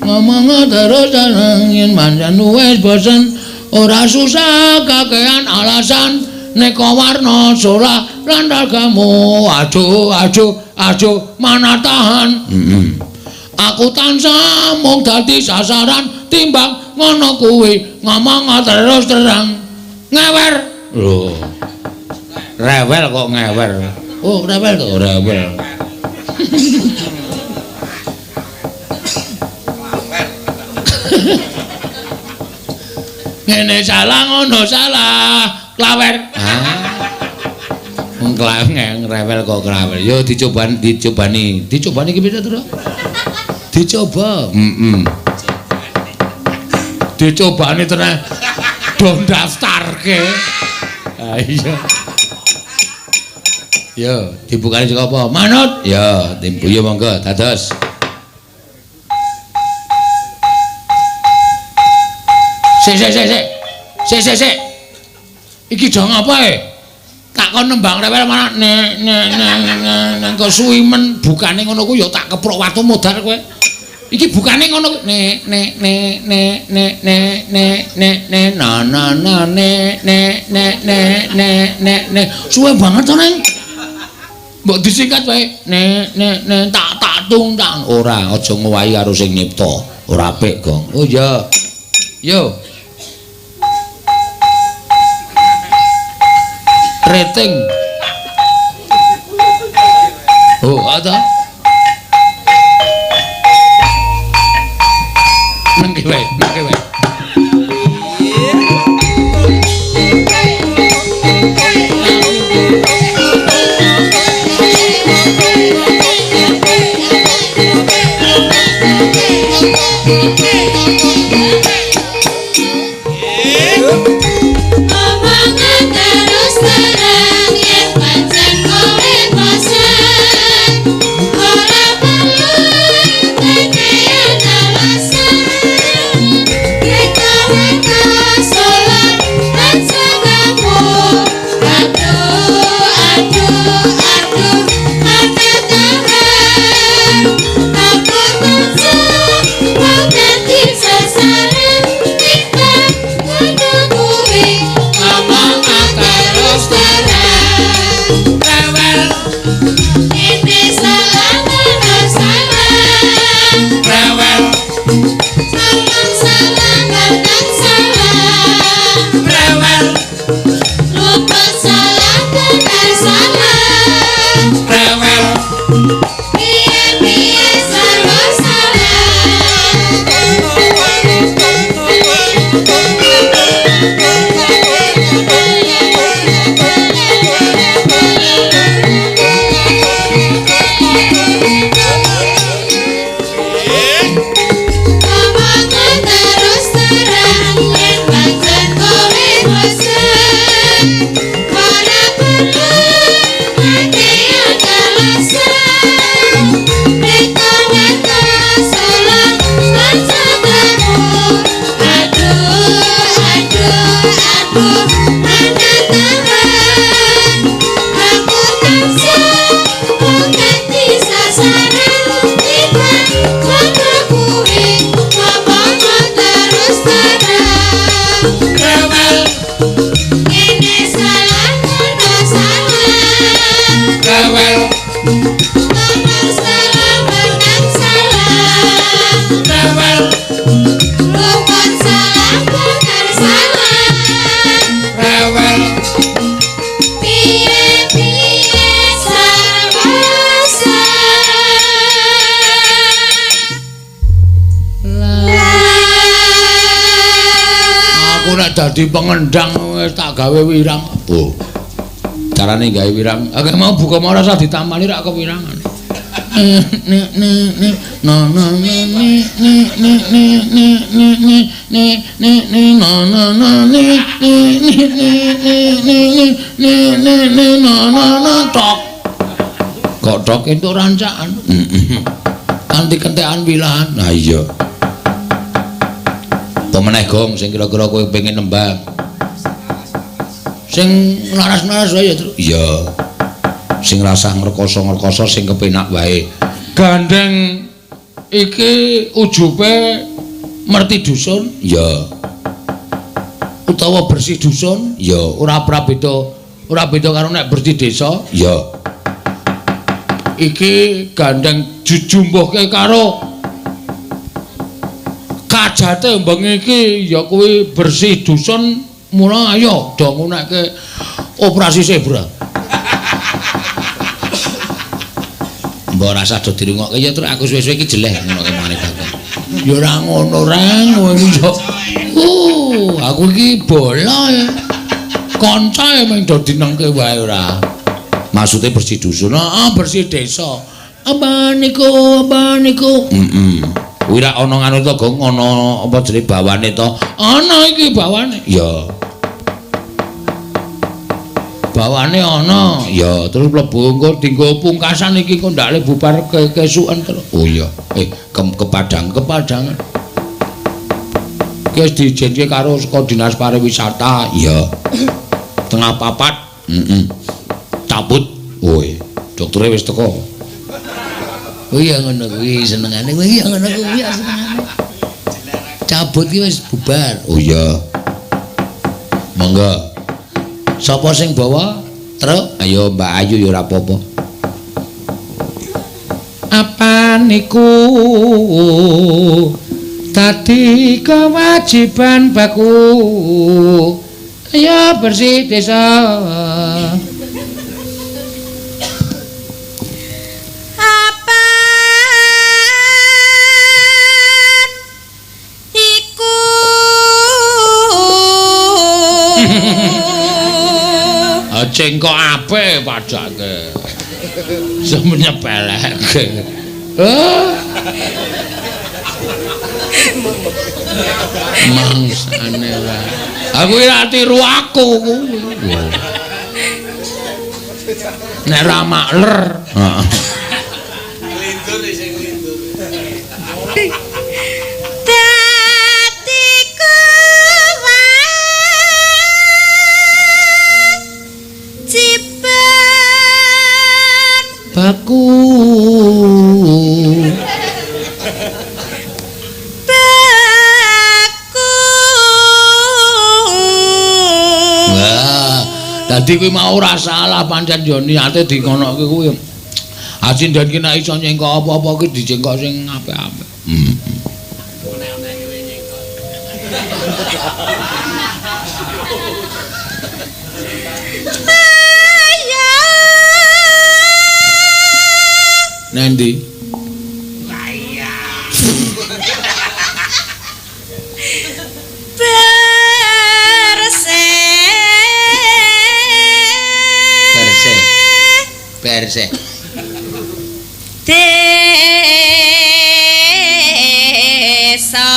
Ngomong terus terang yen pancen wis bosen, ora susah kakean alasan neka warna solah lan ragamu. Aduh aduh aduh mana tahan. Aku tansah mung dadi sasaran timbang ngono kuwi ngomong terus terang ngewer. Lho. Rewel kok ngewer. Oh, rewel to, rewel. Ngene salah ngono salah, klawer. Ah. Wong rewel kok klawer. Yo dicobani, dicobani. Dicobani ki piye to? Dicoba. Heeh. Dicobani tenan. Do daftarke. Ah iya. Yo, dibukani saka apa? Manut. Yo, timbu yo monggo dados. Sik sik sik sik. Sik sik sik. Iki do ngapa e? Tak kon nembang rewel mana nek nek nek nek kok suwi men bukane ngono ku ya tak keprok watu modar kowe. Iki bukane ngono nek nek nek nek nek nek nek nek nek na na na nek nek nek nek nek nek nek suwe banget to neng. Mbok disingkat wae nek nek nek tak tak tung tak ora aja ngowahi karo sing nyipta. Ora apik, Gong. Oh iya. Yo. Rating. Oh, ada. Nang ki wae, nang ki wae. Ngomong terus terang yen pancen kowe bosen. Nek dadi pengendang wis tak gawe wirang. Oh. Carane gawe wirang. Akeh mau buka mau rasa ditampani rak kewirangan. Ne ne ne no no ne ne ne ne ne ne ne ne ne ne ne no no no ne ne ne ne ne ne ne ne ne no no no tok. Kok tok entuk rancaan. Kanthi kentekan wilahan. Nah iya. Apa meneh gong sing kira-kira kowe pengen nembang? Sing laras-laras wae ya, Truk. Iya. Sing rasah ngrekoso-ngrekoso sing kepenak wae. Gandeng iki ujube merti dusun? Ya. Utawa bersih dusun? Ya. Ora prabeda, ora beda karo nek bersih desa? Ya. Iki gandeng jujumbuhke karo kajate bengi iki ya kuwi bersih dusun, mula ayo do ngunekke operasi zebra. Mbok rasa do dirungokke ya terus aku suwe-suwe iki jeleh ngono kemane bakal. Ya ora ngono reng kowe iki yo. Aku iki bola ya. Kanca ya mung do dinengke wae ora. Maksude bersih dusun, heeh bersih desa. Apa niku, apa niku? Heeh. Kuwi rak ana nganu to, Gong, ana apa jenenge bawane to? Ana iki bawane. Ya. Bawane ana. Ya, terus mlebu engko dienggo pungkasan iki engko ndakle bubar kesuken terus. Oh iya. Kepadang, kepadangan. Iki wis diizinke karo saka Dinas Pariwisata. Iya. Tengah papat. Heeh. Cabut. Woi, doktere wis teko. Oh iya ngono kuwi senengane. Oh iya ngono kuwi senengane. Cabut ki wis bubar. Oh iya. Monggo. Sapa sing bawa truk? Ayo Mbak Ayu ya ora apa-apa. Apa niku dadi kewajiban baku. Ayo bersih desa. Cengkok ape padake. Semenyepeleke. Mangsane wae. Aku ora tiru aku kuwi. Nek ra makler. Heeh. Nglindur isih nglindur. Dadi kewajiban baku. Baku. Wah, dadi kuwi mau ora salah pancen yo niate dikonokke kuwi. Asindan ki nek iso nyengkok apa-apa ki dijengkok sing apik-apik. Heeh. Nanti Bersih. Bersih. Bersih. Desa.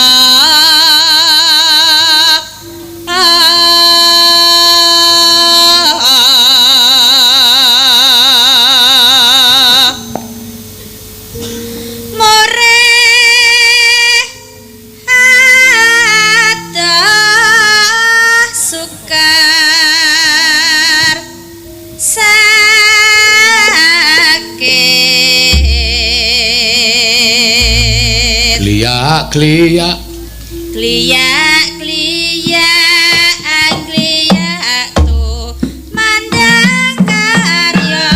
Kliak kliak kliak kliak tu mandang karya.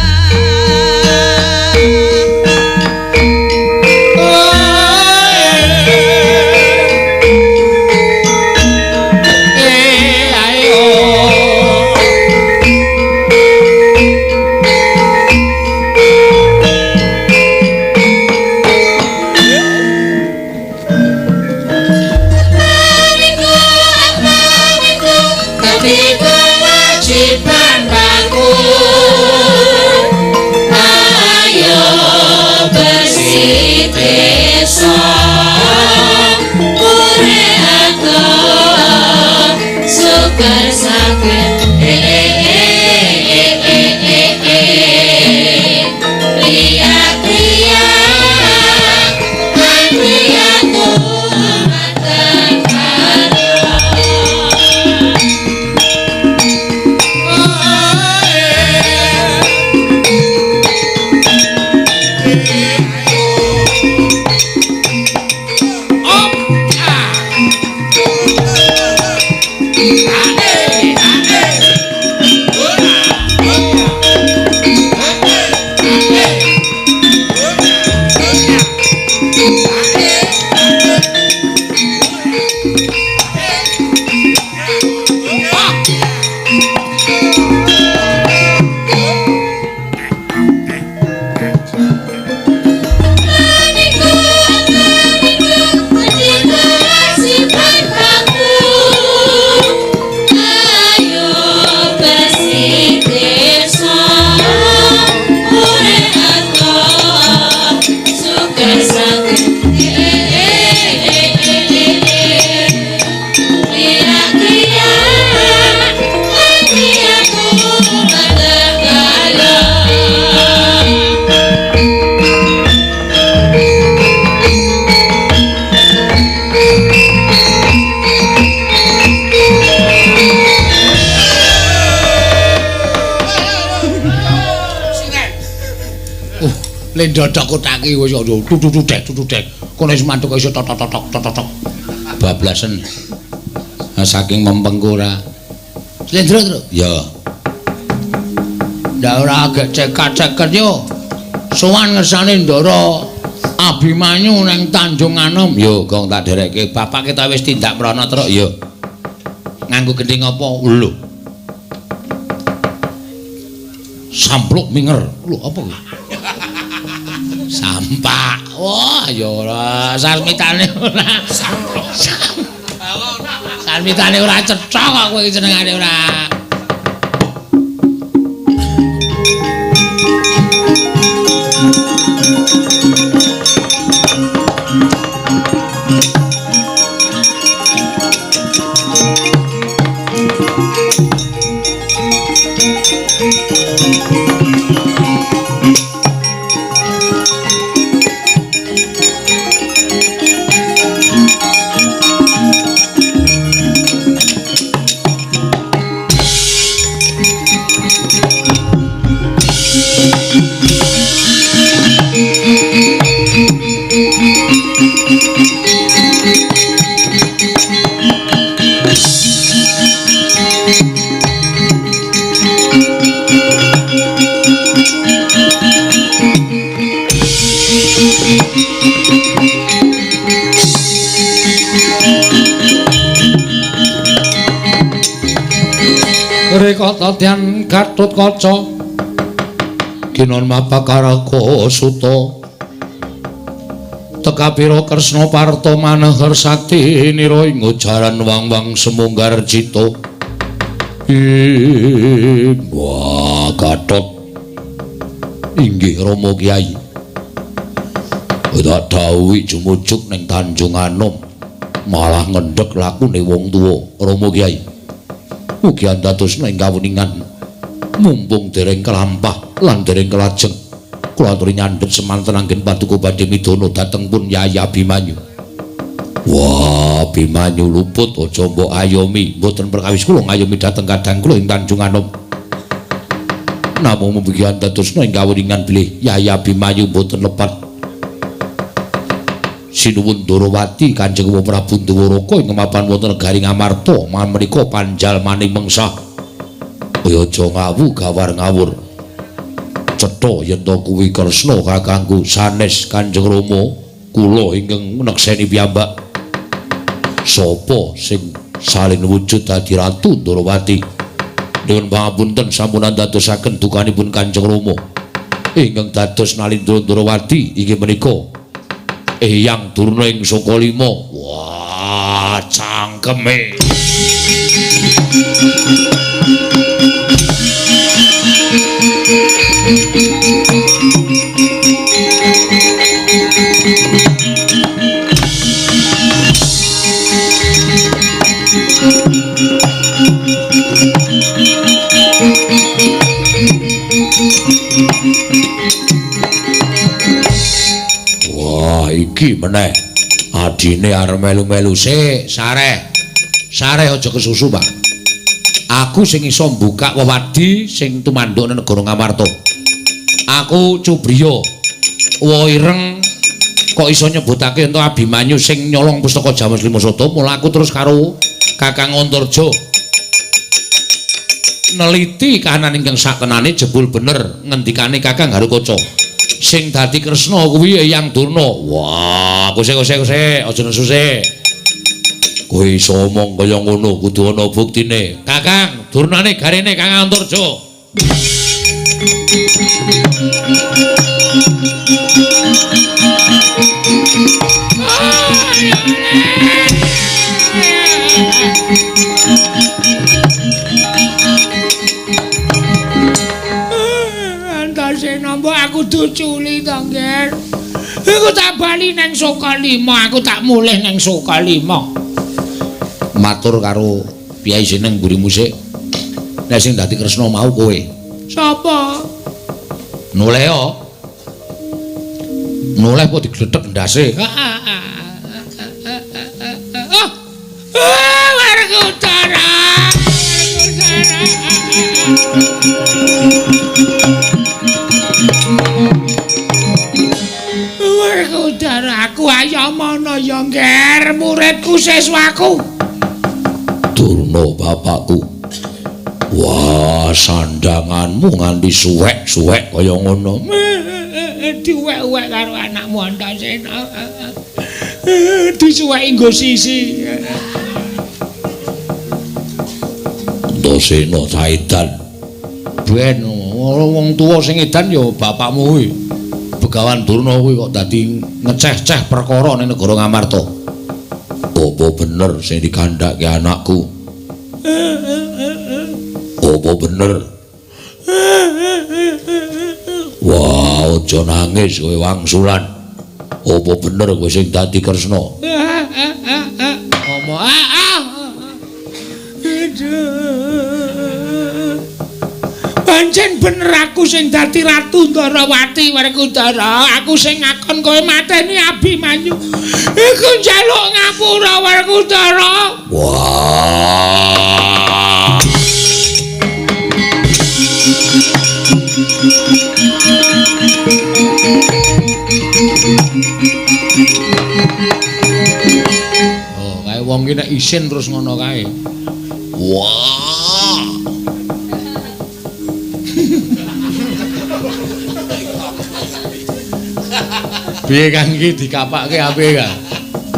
Mariku Dadi kewajiban baku. Ayo bersih desa, ure ato suker sakit. Lendodok kotaki wis tututudek tutudek. Kono wis mantuk iso tok tok tok tok tok. Bablasen. Saking mempengku ora. Slendro, Tru. Ya. Ndak ora agek cekat-ceket yo. Sowan ngersane Ndara Abimanyu nang Tanjung Anom. Yo, gong tak derekke. Bapak kita wis tindak mrono, Truk. Yo. Nganggo gendhing apa? Lho. Sampluk minger. Lho, apa kuwi? Sampak. Wah, ya ora sarmitane ora. Sampluk. Sarmitane ora cetha kok kowe iki senengane ora. Rekata Tyan Gatotkaca Ginon Mapakaraka Suta Tekapira Kresna Parta Maneher Sakti nira ing ujaran wang-wang semunggar cita. Wah, Gatot. Inggih Rama Kyai. Tak dawuhi jumujuk ning Tanjung Anom malah ngendhek lakune wong tuwa Rama Kyai. Mugi andadosna ing kawuningan mumpung dereng kelampah lan dereng kelajeng kula aturi nyandhet semanten anggen paduka badhe midana dhateng pun Yayi Abimanyu. Wah, Abimanyu luput aja mbok ayomi, mboten perkawis kula ngayomi dhateng kadang kula ing Tanjung Anom. Namung mugi andadosna ing kawuningan bilih Yayi Abimanyu mboten lepat. Sinuwun Ndorowati Kanjeng Prabu Ndwaraka ing mapan wonten negari Ngamarta menika panjalmaning mengsah. Kaya aja ngawu gawar ngawur. Cetha yen to kuwi Kresna kakangku sanes Kanjeng Rama kula ingkang nekseni piyambak. Sapa sing salin wujud dadi Ratu Ndorowati? Nyuwun pangapunten sampun andadosaken dukanipun Kanjeng Rama. Ingkang dados Nalindra Ndorowati inggih menika Eyang Durna ing Saka Lima. Wah, cangkeme. Wah, iki meneh. Adine arep melu-melu sik, sareh. Sareh aja kesusu, Pak. Aku sing iso mbukak wewadi sing tumanduk nang negara Ngamarta. Aku Cubriya. Wa ireng kok iso nyebutake ento Abimanyu sing nyolong pustaka Jamus Lima Sata, mula aku terus karo Kakang Antarja neliti kahanan ingkang sakenane jebul bener ngendikane Kakang Harukaca. Sing dadi Kresna kuwi Eyang Durna. Wah, kose aja nesu sik. Kowe iso omong kaya ngono kudu ana buktine. Kakang, Durnane garene Kakang Antarja. Antasena mbok aku duculi to, Nger. Iku tak bali nang Sukalima, aku tak mulih nang Sukalima. Matur karo piyai seneng mburi musik. Nek sing dadi Kresna mau kowe. Sapa? Noleh yo. Noleh kok digledhek ndase. Ah, Werkudara. Werkudara, aku ayo mono ya, Nger, muridku siswaku. Durna bapakku. Wah, sandanganmu nganti suwek-suwek kaya ngono. Diwek-wek karo anakmu Antasena. Disuweki nggo sisi. Antasena saedan. Ben wong tuwa sing edan ya bapakmu kuwi. Begawan Durna kuwi kok dadi ngeceh-ceh perkara ning negara Ngamarta. Apa bener sing dikandhake anakku? Apa bener? Wah, aja nangis kowe wangsulan. Apa bener kowe sing dadi Kresna? Omo Aduh. Pancen bener aku sing dadi Ratu Ndarawati Werkudara. Aku sing ngakon kowe mateni Abimanyu. Iku njaluk ngapura Werkudara. Wah. Oh, kae wong ki nek isin terus ngono kae. Wah. Piye Kang iki dikapake apik Kang?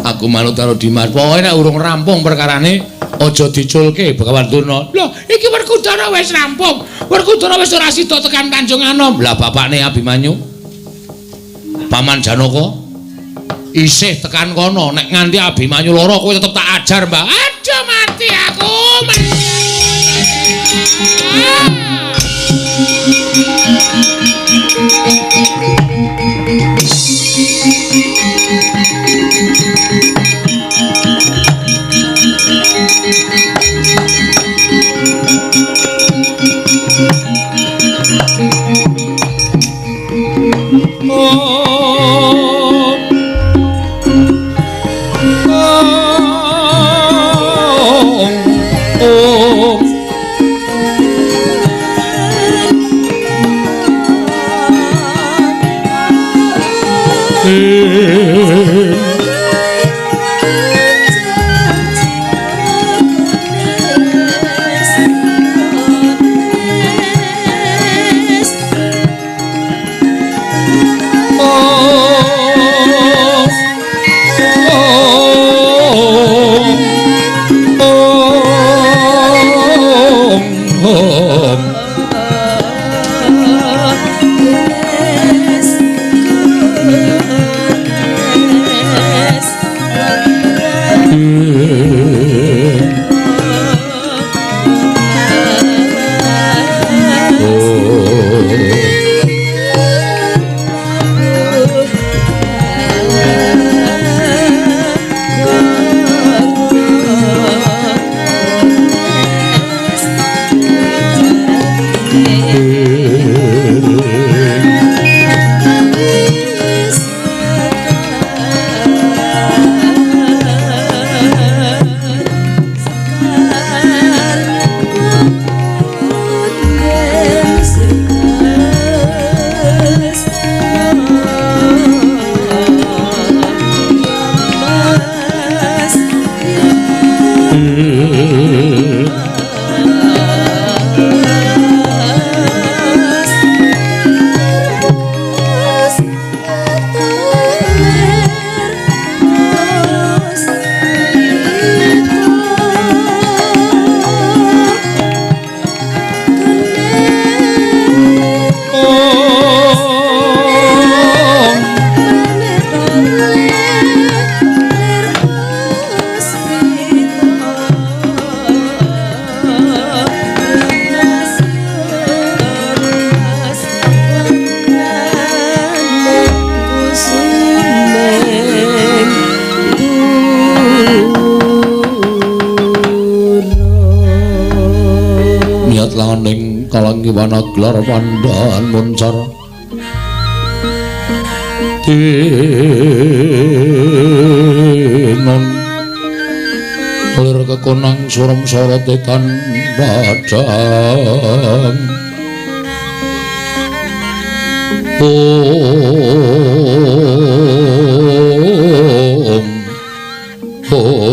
Aku manut karo Dimas. Pokoke nek urung rampung perkarane aja diculke Begawan Durna. Lho, iki Werkudara wis rampung. Werkudara wis ora sida tekan Tanjung Anom. Lah bapakne Abimanyu Paman Janaka isih tekan kono. Nek nganti Abimanyu lara kowe tetep tak ajar, Mbah. Aduh mati aku, mati. Kalanggiwana gelar pandhan muncar tinon lir kekonang surem sorote kan padhang. Om Om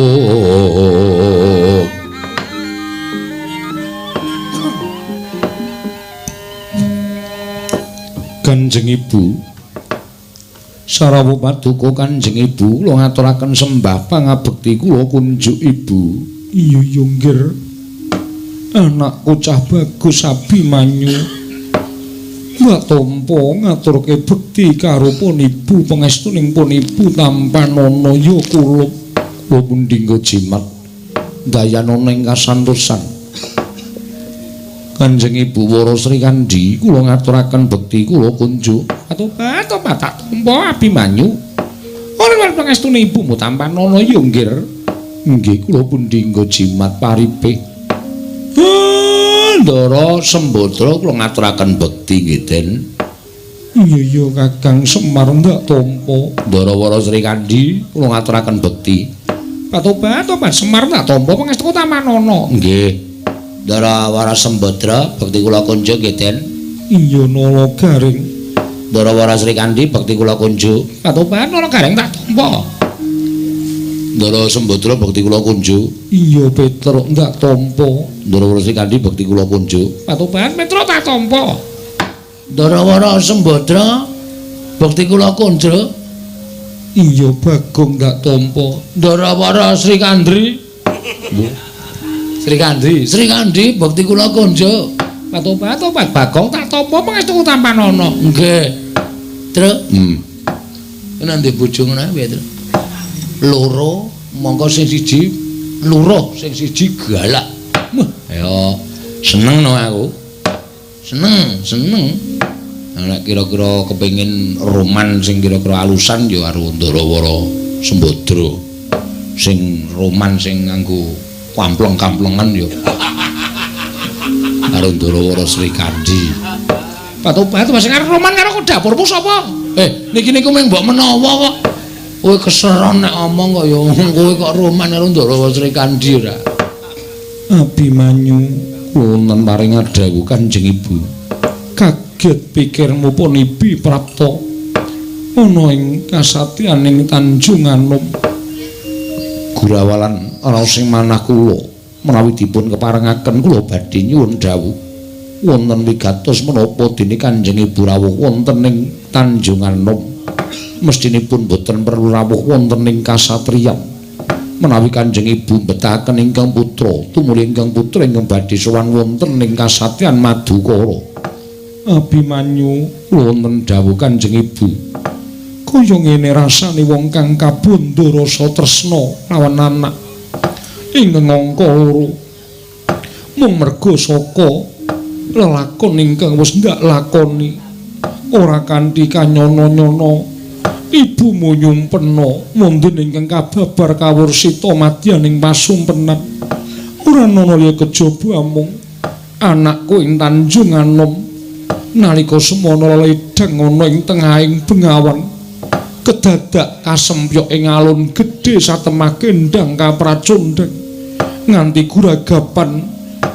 Kanjeng Ibu Sarawu paduka Kanjeng Ibu kula ngaturaken sembah pangabekti kula kunjuk Ibu. Iya ya nggir. Anakku cah bagus Abimanyu. Mbak tampa ngaturke bekti karo pun ibu pangestuning pun ibu tampanana ya kulup. Kula pundi nggo jimat dayanana ing kasantosan. Kanjeng Ibu Wara Sri Kandi kula ngaturaken bekti kula kunjuk. Atobat tobat tak tampa Abimanyu. Ora pangestune ibumu tampanana ya nggir. Nggih kula pundi nggo jimat paripe. Ndara Sembadra kula ngaturaken bekti nggih Den. Iya ya Kakang Semar ndak tampa. Ndara Wara Sri Kandi kula ngaturaken bekti. Atobat tobat Semar ndak tampa pangestuku tampanana. Nggih. Ndara Wara Sembadra bekti kula kunjuk nggih Den. Iya Nala Garing. Ndara Wara Sri Kandi bekti kula kunjuk. Patoban Nala Garing tak tampa. Ndara Sembadra bekti kula kunjuk. Iya Petruk ndak tampa. Ndara Wara Sri Kandi bekti kula kunjuk. Patoban Petruk tak tampa. Ndara Wara Sembadra bekti kula kunjuk. Iya Bagong ndak tampa. Ndara Wara Sri Kandri. Sri Kandi, Sri Kandi bekti kula kunjuk. Patobat Bagong tak tampa pangestuku tampanana. Nggih. Truk. Nek bojo ngono piye, Truk? Loro, mongko sing siji luruh, sing siji galak. Wah, ya seneng no aku. Seneng, seneng. Nek kira-kira kepengin roman sing kira-kira alusan ya karo Ndara Wara Sembadra. Sing roman sing nganggo kampleng-kamplengan ya karo Ndara Wara Sri Kandi. Patobat sing arep roman karo dapurmu sapa? Niki niku mung mbok menawa kok. Kowe keseron nek omong kok ya kowe kok roman karo Ndara Wara Sri Kandi ora. Abimanyu wonten paring dawuh Kanjeng Ibu. Kaget pikirmu pun ibi prapta ana ing kasatyaning Tanjung Anom. Gurawalan ana sing manah kula menawi dipun keparengaken kula badhe nyuwun dawuh wonten wigatos menapa dene Kanjeng Ibu rawuh wonten ing Tanjung Anom. Mestinipun boten perlu rawuh wonten ing kasatriyan. Menawi Kanjeng Ibu mbetahaken ingkang putra tumuli ingkang putra ingkang badhe sowan wonten ing kasatriyan Madukara. Abimanyu wonten dawuh Kanjeng Ibu. Kaya ngene rasane wong kang kabandha rasa tresna lawan anak ing angka loro mung merga saka lelakon ingkang wis ndak lakoni ora kanthi kanyono-nyono ibumu nyumpena mundhen ingkang kababar kawursita madyaning pasumpenan ora ana liya kejaba amung anakku ing Tanjung Anom nalika semono ledeng ana ing tengahing bengawan kedadak kasempyok ing alun gedhe satemah kendang kapracondhang nganti guragapan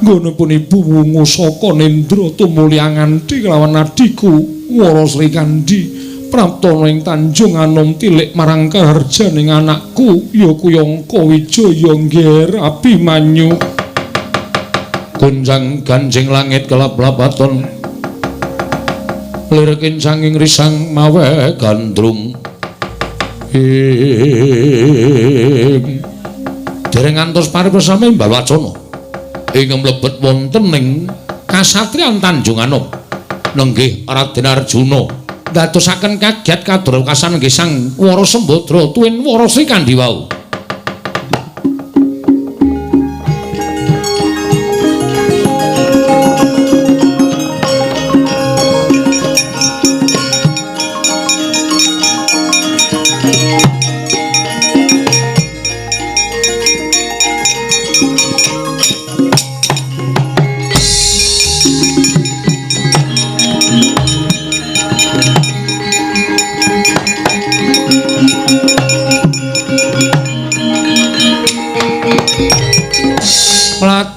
nggonipun ibu wungu saka nendra tumuli anganti kelawan adhiku Wara Sri Kandi praptana ing Tanjung Anom tilik marang kaharjaning anakku ya Kuyangka Wijaya Ngger Abimanyu. Gonjang ganjing langit kelap-lapaton lirikin sanging risang mawe gandrung ing dereng ngantos paripersami Balwacana ingkang mlebet wonten ing kasatriyan Tanjung Anom nenggih Raden Arjuna ndadosaken kaget kadrokasan nggih Sang Wara Sembadra tuwin Wara Sri Kandi wau.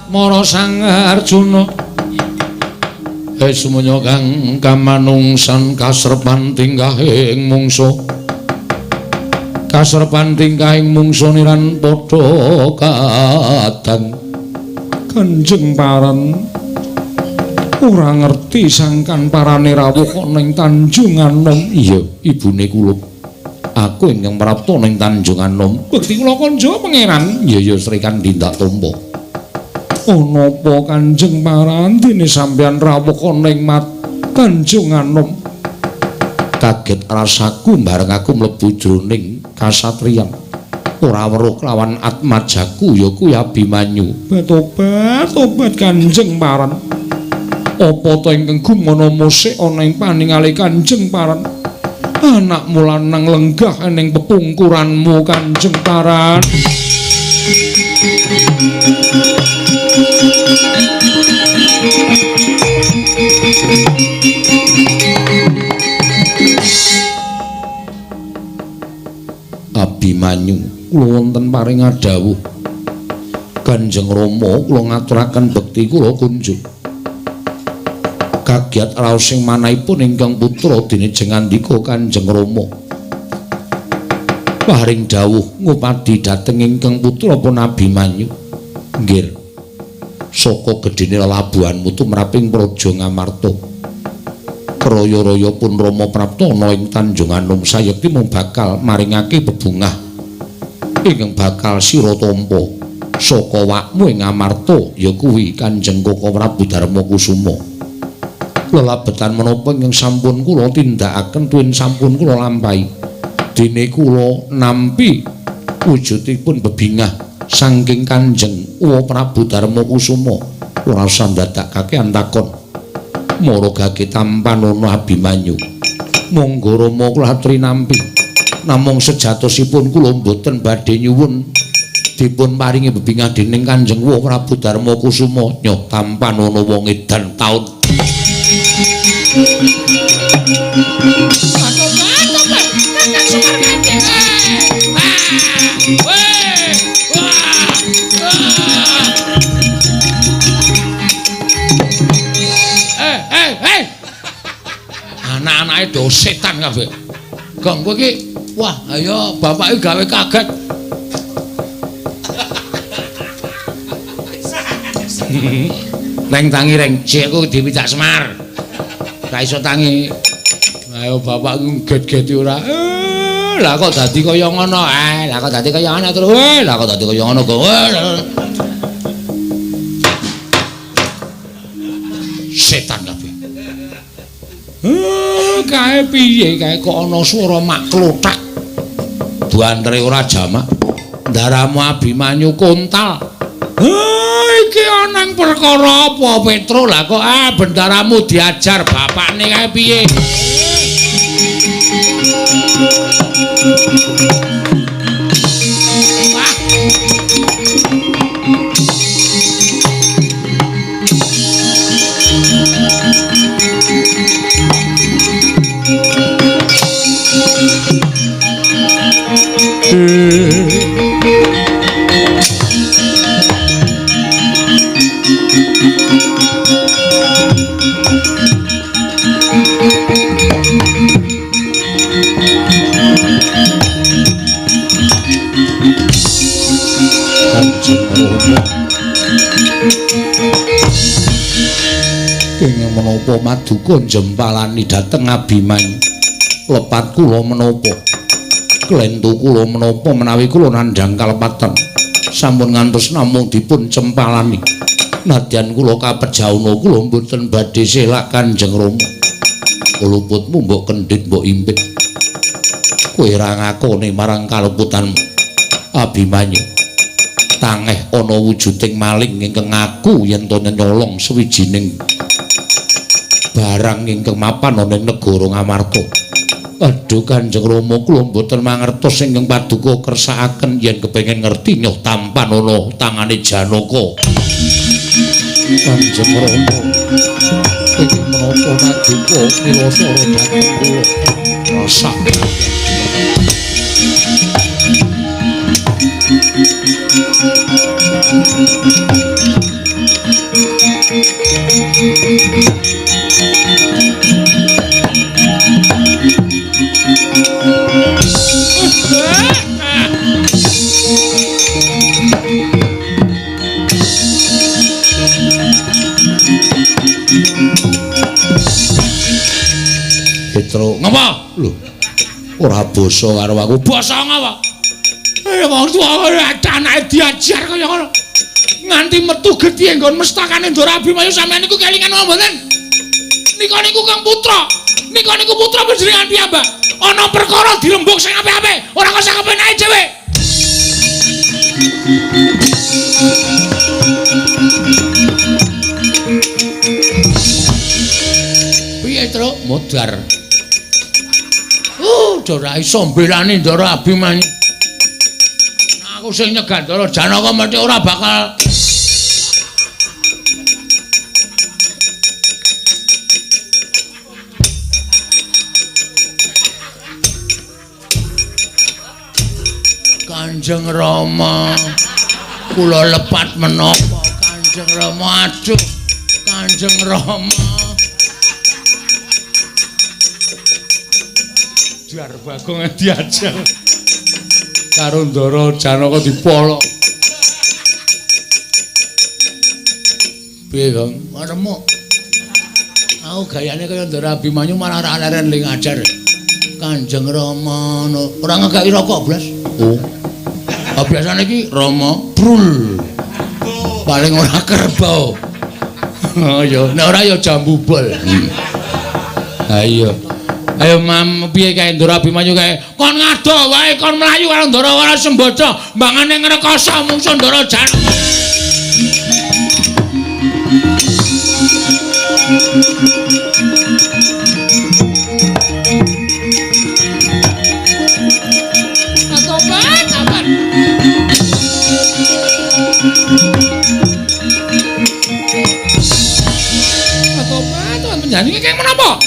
Mara Sang Arjuna. Sumunya kang kamanungsan kasrepan tingkahing mungsa. Kasrepan tingkahing mungsa niran padha kadang. Kanjeng Paran ora ngerti sangkan parane rawuh ning Tanjung Anom. Iya, ibune kula. Aku ingkang prapta ning Tanjung Anom. Bekti kula konjo pangeran. Iya ya Sri Kandi ndak tampa. Ana apa Kanjeng Paran dene sampeyan rawuh ning Tanjung Anom? Kaget rasaku bareng aku mlebu jroning kasatriyan. Ora weruh kelawan atmajaku ya kuwi Abimanyu. Tobat, tobat Kanjeng Paran. Apa ta ingkang gumana musik ana ing paningale Kanjeng Paran? Anakmu lanang lenggah ning pepungkuranmu Kanjeng Paran. Abimanyu, kula wonten paring dawuh. Kanjeng Rama kula ngaturaken bekti kula kunjuk. Kagiat raos sing manahipun ingkang putra dene jengandika Kanjeng Rama. Paring dawuh ngupadi dhateng ingkang putra pun Abimanyu. Nggih. Saka gedhene lelabuhanmu tumraping Praja Ngamarta. Raya-raya pun Rama prapta ana ing Tanjung Anom sayekti mung bakal maringake bebungah ingkang bakal sira tampa saka wakmu ing Ngamarta ya kuwi Kanjeng Koko Prabu Darma Kusuma. Lelabetan menapa ingkang sampun kula tindakaken tuwin sampun kula lampahi dene kula nampi wujudipun bebingah saking Kanjeng Uwa Prabu Darma Kusuma. Ora usah ndadakake antakon. Mara gage tampanana Abimanyu. Monggo Rama kula aturi nampi. Namung sejatosipun kula mboten badhe nyuwun dipun paringi bebingah dening Kanjeng Uwa Prabu Darma Kusuma. Nyoh tampanana wong edan taun. Anak-anake do setan kabeh. Gong kowe iki, wah ayo bapake gawe kaget. Reng tangi reng, cikku diwidak Semar. Ra iso tangi. Ayo bapakku get-geti ora. Lah kok dadi kaya ngono? Lah kok dadi kaya ngono terus. Lah kok dadi kaya ngono kok. Setan kabeh. Kae piye kae kok ana swara mak klothak. Buantere ora jamak. Ndaramu Abimanyu kontal. Iki ana perkara apa Petro? Lah kok bendaramu diajar bapakne kae piye? Wah. Kenging menapa maduka njempalani dhateng Abimanyu. Lepat kula menapa? Klentu kula menapa menawi kula nandhang kalepatan. Sampun ngantos namung dipun cempalani. Nadyan kula kapejauna kula mboten badhe selak Kanjeng Rama. Luputmu mbok kendhit mbok impit. Kowe ora ngakoni marang kaleputanmu Abimanyu. Tangeh ana wujuding maling ingkang ngaku yen to nyolong sawijining barang ingkang mapan ana ing negara Ngamarta. Aduh Kanjeng Rama kula mboten mangertos ingkang paduka kersakaken yen kepengin ngerti nyoh tampan ana tangane Janaka. Kanjeng Rama ingkang menapa paduka milasara dhateng kula. Rasa Lho. Ora basa karo aku. Basa ngapa? Wong tuwa anake diajar kaya ngono. Nganti metu getih nggon mestakane Ndara Abimanyu sampeyan niku kelingan apa mboten? Nika niku Kang Putra. Nika niku putra panjenengan piyambak. Ana perkara dirembug sing apik-apik, ora kok sak kepenake dhewe. Piye, Truk? Modar. Ora iso mbelani Ndara Abimanyu. Aku sing nyegah Ndara Janaka mesti ora bakal. Kanjeng Rama, kula lepat menapa Kanjeng Rama? Aduh, Kanjeng Rama. Jar Bagong diajar karo Ndara Janaka dipolok. Piye, Gong? Remuk. Aku gayane kaya Ndara Abimanyu malah ora leren ling ajar. Kanjeng Rama ora ngekeki rokok blas. Oh. Ah biasane iki Rama brul. Paling ora kerbau. Oh ya, nek ora ya jambu bol. Ha iya. Ayo mam piye kae Ndara Abimanyu kae? Kon ngado wae kon mlayu karo Ndara Wara Sembodo, mbangane ngrekoso mungsuh Ndara Janaka. Atobat, aman. Atobat, tuan penyanyi kaya menapa?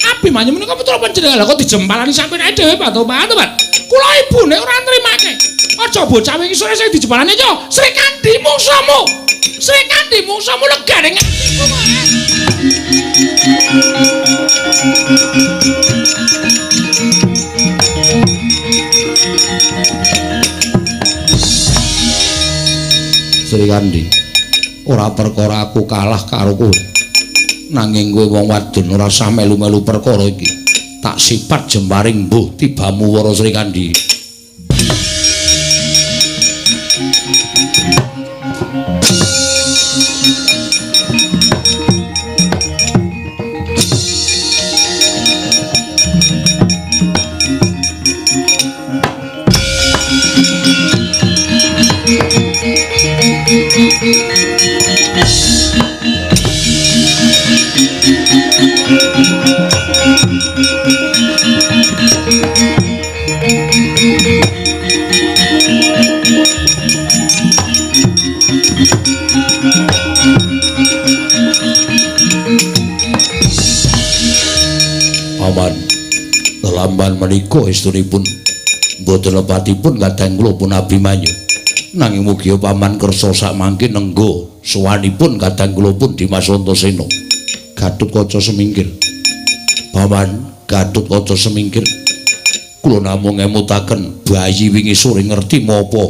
Abimanyu menika putra panjenengan lha kok dijempalani sampeyan dhewe Pak Tobat, Pak. Kula ibune ora nrimake. Aja bocah wingi sore sing dijempalani yo Srikandhi mungsuhmu. Srikandhi mungsuhmu legane atiku kok. Srikandhi, ora perkara aku kalah karo kowe. Nanging kowe wong wadon ora usah melu-melu perkara iki. Tak sipat jembaring mbuh tibamu Wara Srikandhi. Paman, lelamban menika estunipun mboten lepatipun kadang kula pun Abimanyu. Nanging mugi paman kersa sakmangke nenggo sowanipun kadang kula pun Dimas Antasena. Gatotkaca semingkir. Paman, Gatotkaca semingkir. Kula namung ngemutaken bayi wingi sore ngerti menapa.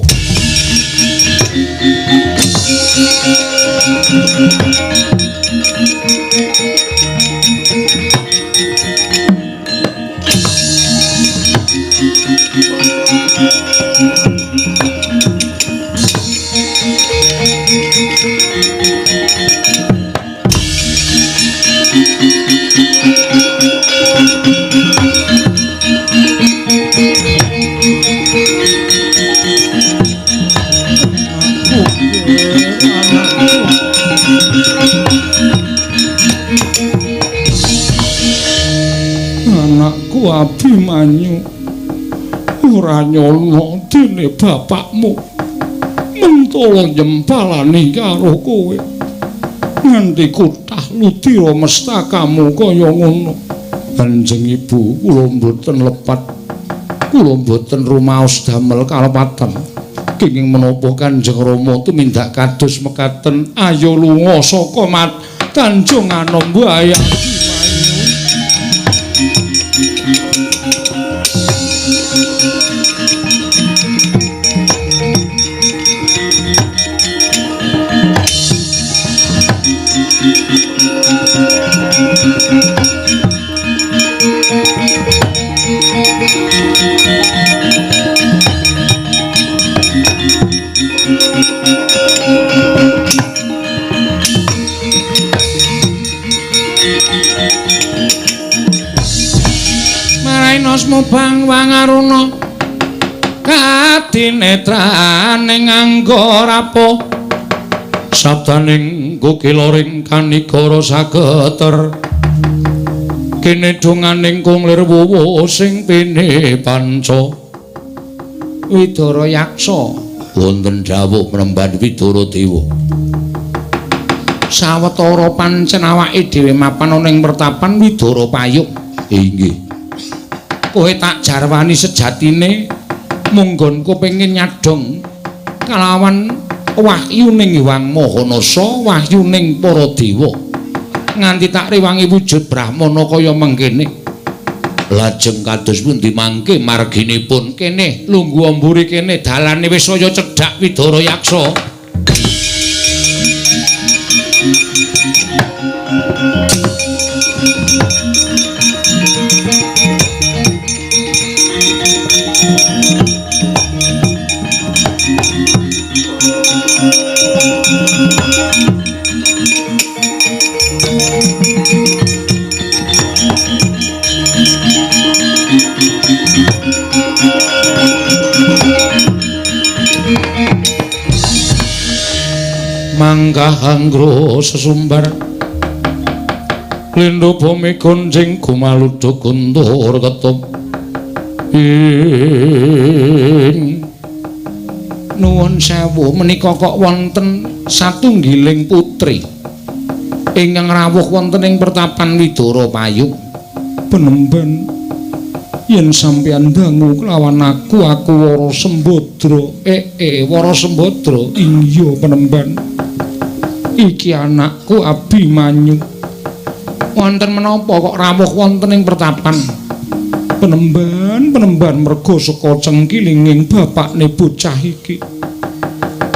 Anakku Abimanyu ora nyono dene bapakmu mentolo nyempalani karo kowe nganti kutah ludira mestakamu kaya ngono. Kanjeng Ibu, kula mboten lepat, kula mboten rumaos damel kalepatan. Kenging menapa Kanjeng Rama tumindak kados mekaten? Ayo lunga saka Tanjung Anom wae. Sumubang wangaruna kadinetraning angga rapo sabdaning kukiloring kanigara sageter kene donganing kunglir wuwu sing pine panca Widara Yaksa wonten dawuh Penemban Widara Dewa. Sawetara pancen awake dhewe mapan ana ing pertapan Widara Payung. Inggih. Kowe tak jarwani sejatine munggonku pengin nyadong kalawan wahyuning Hyang Mahanasa, wahyuning para dewa. Nganti tak rewangi wujud brahmana kaya mengkene. Lajeng kados pundi mangke marginipun kene lungguh mburi kene dalane wis saya cedhak Widara Yaksa. Manggah anggro sesumbar lindhu bumi gonjing gumaluduk guntur ketup ing nuwun sewu menika kok wonten satunggiling putri ingkang rawuh wonten ing pertapan Widara Payung. Penemban yen sampeyan dangu kelawan aku, aku Wara Sembadra. Wara Sembadra. Iya penemban, iki anakku Abimanyu. Wonten menapa kok rawuh wonten ing pertapan? Penemban, penemban merga saka cengkilinging bapakne bocah iki.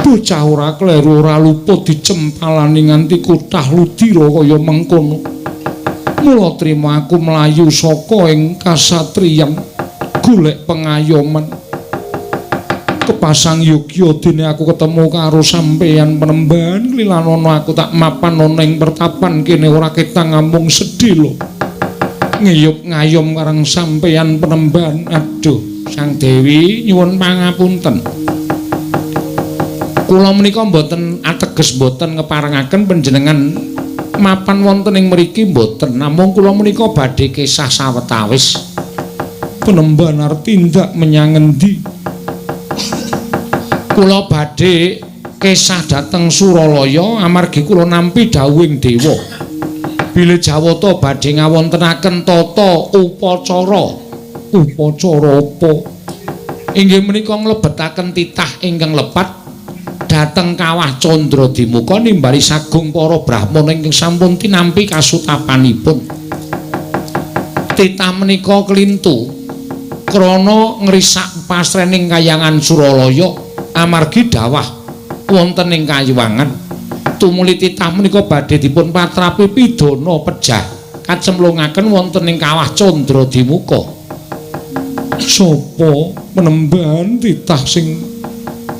Bocah ora kleru ora luput dicempalani nganti kutah ludira kaya mengkono. Mula trima aku mlayu saka ing kasatriyan golek pengayoman. Kepasang yogya dene aku ketemu karo sampeyan penemban, lilanono aku tak mapan ana ing pertapan kene ora ketang amung sedhela. Ngiyup ngayom karang sampeyan penemban. Aduh, Sang Dewi nyuwun pangapunten. Kula menika mboten ateges mboten ngeparengaken panjenengan mapan wonten ing mriki mboten, namung kula menika badhe kesah sawetawis. Penemban arep tindak menyang endi? Kula badhe kesah dhateng Suralaya amargi kula nampi dawuhing dewa. Bilih Jawata badhe ngawontenaken tata upacara. Upacara apa? Inggih menika nglebetaken titah ingkang lepat dhateng Kawah Candra Dimuka nimbali sagung para brahmana ingkang sampun tinampi kasutapanipun. Titah menika klintu krana ngrisak pasrening kayangan Suralaya amargi dawah wonten ing kayuwangan. Tumuli titah menika badhe dipun patrapi pidana pejah kacemplungaken wonten ing Kawah Candra Dimuka. Sapa penemban titah sing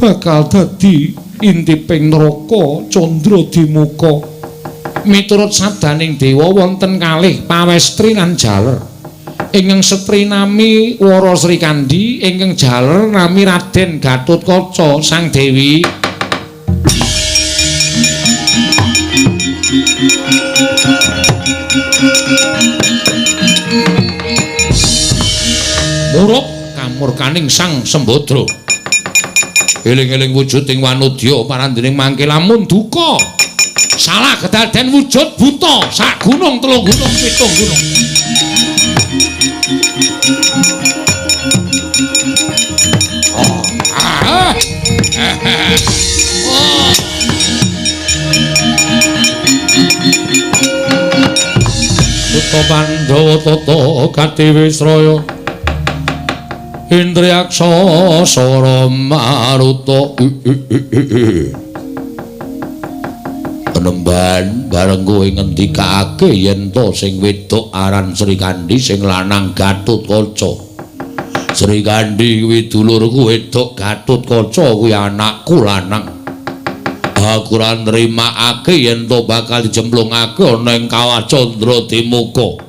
bakal dadi intiping neraka Candra Dimuka? Miturut sabdaning dewa wonten kalih pawestri lan jaler. Ingkang setri nami Wara Srikandhi, ingkang jaler nami Raden Gatotkaca Sang Dewi. Murup kamurkaning Sang Sembadra. Eling-eling wujuding wanudya parandening mangke lamun duka. Salah kedaden wujud buta sak gunung telung gunung pitung gunung. Oh. Ah. Oh. Buta Pandhawa tata katiwisraya Indriyaksa sara maruta. Penemban bareng kowe ngendikake yen to sing wedok aran Srikandhi sing lanang Gatotkaca. Srikandhi kuwi dulurku wedok, Gatotkaca kuwi anakku lanang. Aku ora nrimakake yen to bakal dijemplungake ana ing Kawah Candra Dimuka.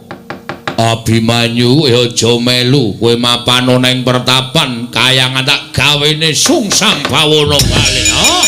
Abimanyu aja melu kowe mapano ning pertapan kayangan tak gawene sungsang bawana bali. Oh.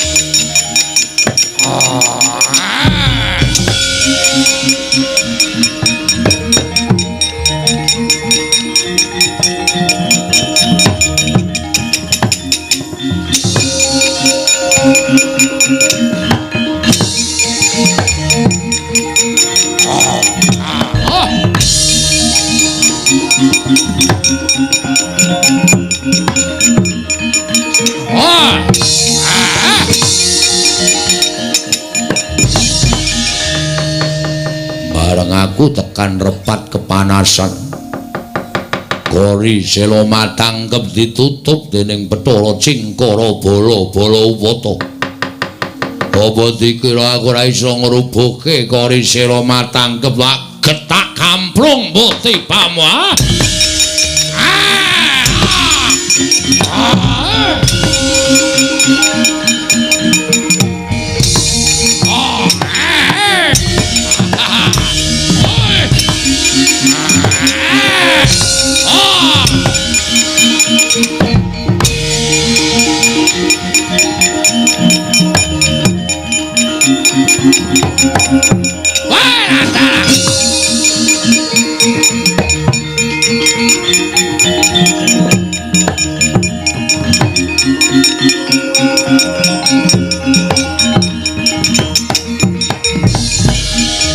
Bareng aku tekan repat kepanasan. Gori Sela matangkep ditutup dening Bathara Cingkara bala-bala Uwata. Apa dikira aku ora iso ngrubuhke Kori Sela matangkep lak getak kamplung mbok tibamu.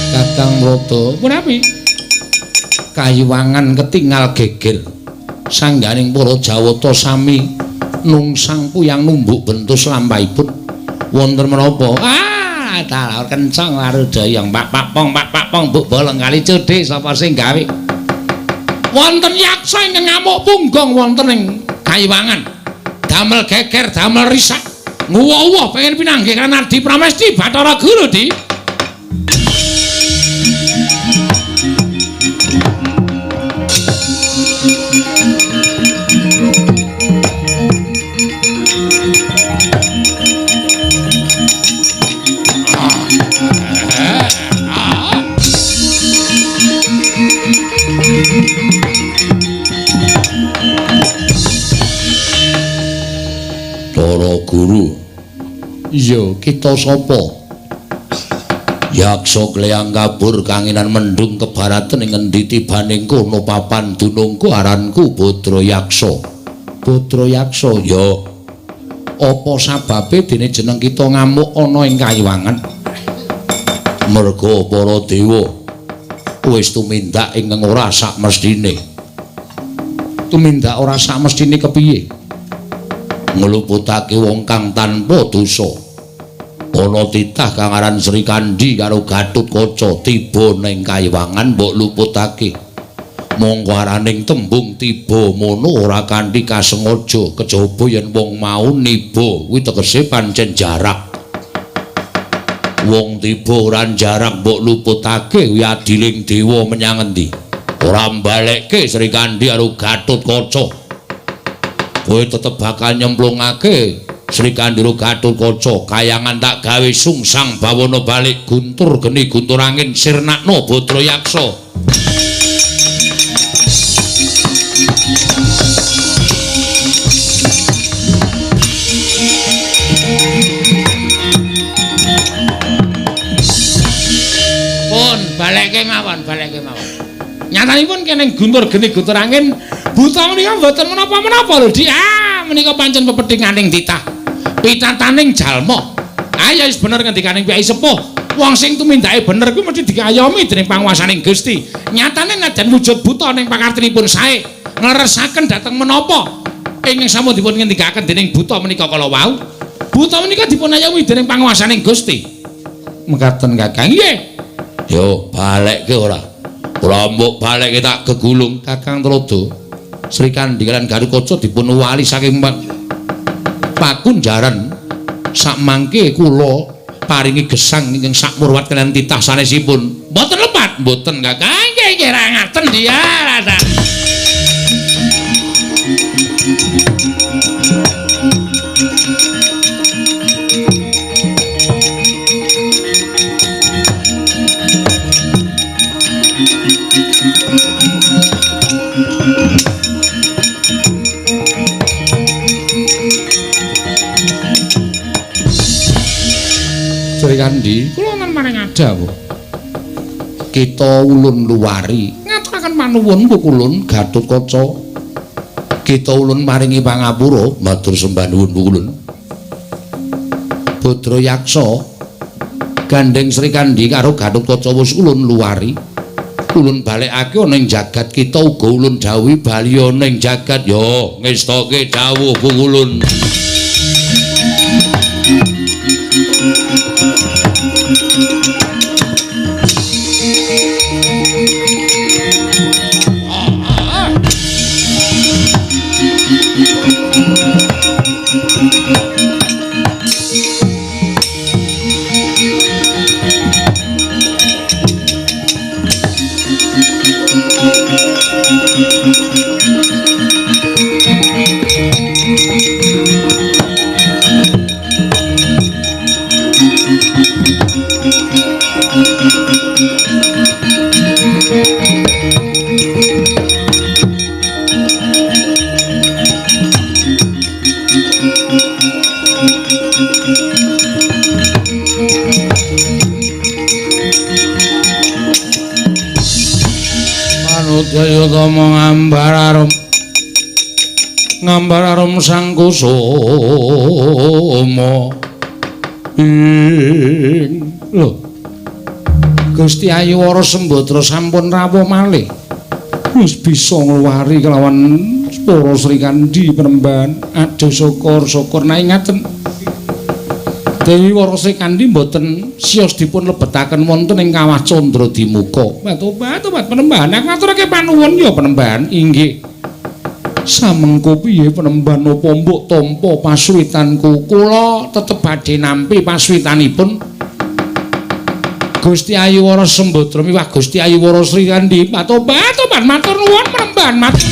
Kakang Mrata, punapi? Kayiwangan ketingal geger. Sangganing para Jawata sami nungsang puyang numbuk bentus lampahipun. Wonten menapa? Ah, talor kencang warudayang pak pak pong pak pak pong buk bolong kali cudhe sapa sing gawe? Wonten yaksa ingkang ngamuk punggung wonten ing Kayiwangan. Damel geger, damel risak. Nguwuh-uwuh pengen pinanggih kan Adi Pramesti Bathara Guru di. Para guru, iya kita sapa? Yaksa kleyang kabur kanginan mendung kebaratan ing ngendi tibaning kono papan dunungku aranku Badra Yaksa. Badra Yaksa, ya. Apa sababe dene jeneng kita ngamuk ana ing Kayiwangan? Merga para dewa wis tumindak ingkang ora sakmestine. Tumindak ora sakmestine kepiye? Ngluputake wong kang tanpa dosa. Ana titah kang aran Sri Kandi karo Gatotkaca tiba ning Kayiwangan mbok luputake. Mongko araning tembung tiba mono ora kanthi kasengaja kejaba yen wong mau niba kuwi tegese pancen jarak. Wong tiba ora jarak mbok luputake kuwi adiling dewa menyang endi? Ora mbalekke Sri Kandi karo Gatotkaca. Kowe tetep bakal nyemplungake Sri Kandi karo Gatotkaca. Kayangan tak gawe sungsang bawana balik guntur geni guntur angin sirnakno Badra Yaksa. Pun balekke mawon, balekke mawon. Nyatanipun keneng guntur geni guntur angin buta menika mboten menapa-menapa lho, Dik. Ah, menika pancen pepethinganing titah. Pitataning jalma. Ah, ya wis bener ngendikaning Kyai Sepuh. Wong sing tumindake bener kuwi mesti diayomi dening panguwasaning Gusti. Nyatane najan wujud buta ning pakartinipun sae, ngleresaken dhateng menapa ingkang sampun dipun ngendikaken dening buta menika kala wau. Buta menika dipun ayomi dening panguwasaning Gusti. Mekaten Kakang. Nggih. Yo, balekke ora. Ora mbok balekke tak gegulung Kakang Trada. Sri Kandi lan Gatotkaca dipun wali saking pakunjaran. Sakmangke kula paringi gesang ingkang sakmurwat kaliyan titah sanesipun. Mboten lepat, mboten Kakang. Nggih, nggih ra ngaten dia. Srikandhi, kula wonten maring adawuh. Kita ulun luwari ngaturaken panuwun Pukulun Gatotkaca. Kita ulun maringi pangapura matur sembah nuwun Pukulun. Badra Yaksa gandheng Srikandhi karo Gatotkaca wis ulun luwari. Ulun balekake ana ing jagat kita uga ulun dawuhi bali ana ing jagat ya ngestake dawuh Pukulun. Manudayatama ngambar arum ngambar arum sang kusuma ing lho Gusti Ayu Wara Sembadra sampun rawuh malih wis bisa ngluwari kelawan para Srikandhi Penemban. Aduh syukur-syukur nek ngaten Dewi Wara Srikandhi mboten siyos dipun lebetaken wonten ing Kawah Candra Dimuka. Tobat-tobat Penemban, aku ngaturake panuwun ya Penemban. Inggih. Samengko piye Penemban napa mbok tampa pasuwitanku? Kula tetep badhe nampi pasuwitanipun Gusti Ayu Wara Sembadra miwah Gusti Ayu Wara Srikandhi. Tobat-tobat matur nuwun Penemban. Matur.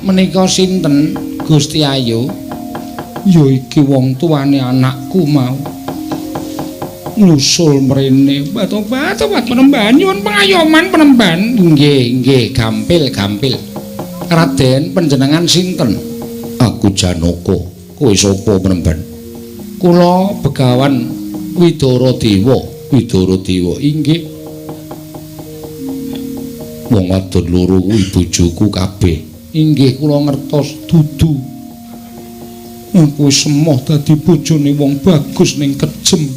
Menika sinten Gusti Ayu? Ya iki wong tuane anakku mau nyusul mrene. Tobat-tobat Penemban, nyuwun pengayoman Penemban. Nggih, nggih, gampil-gampil. Raden panjenengan sinten? Aku Janaka. Kowe sapa Penemban? Kula Begawan Widara Dewa. Widara Dewa inggih. Wong wadon loro kuwi bojoku kabeh. Inggih kula ngertos dudu. Aku wis emoh dadi bojone wong bagus ning kejem.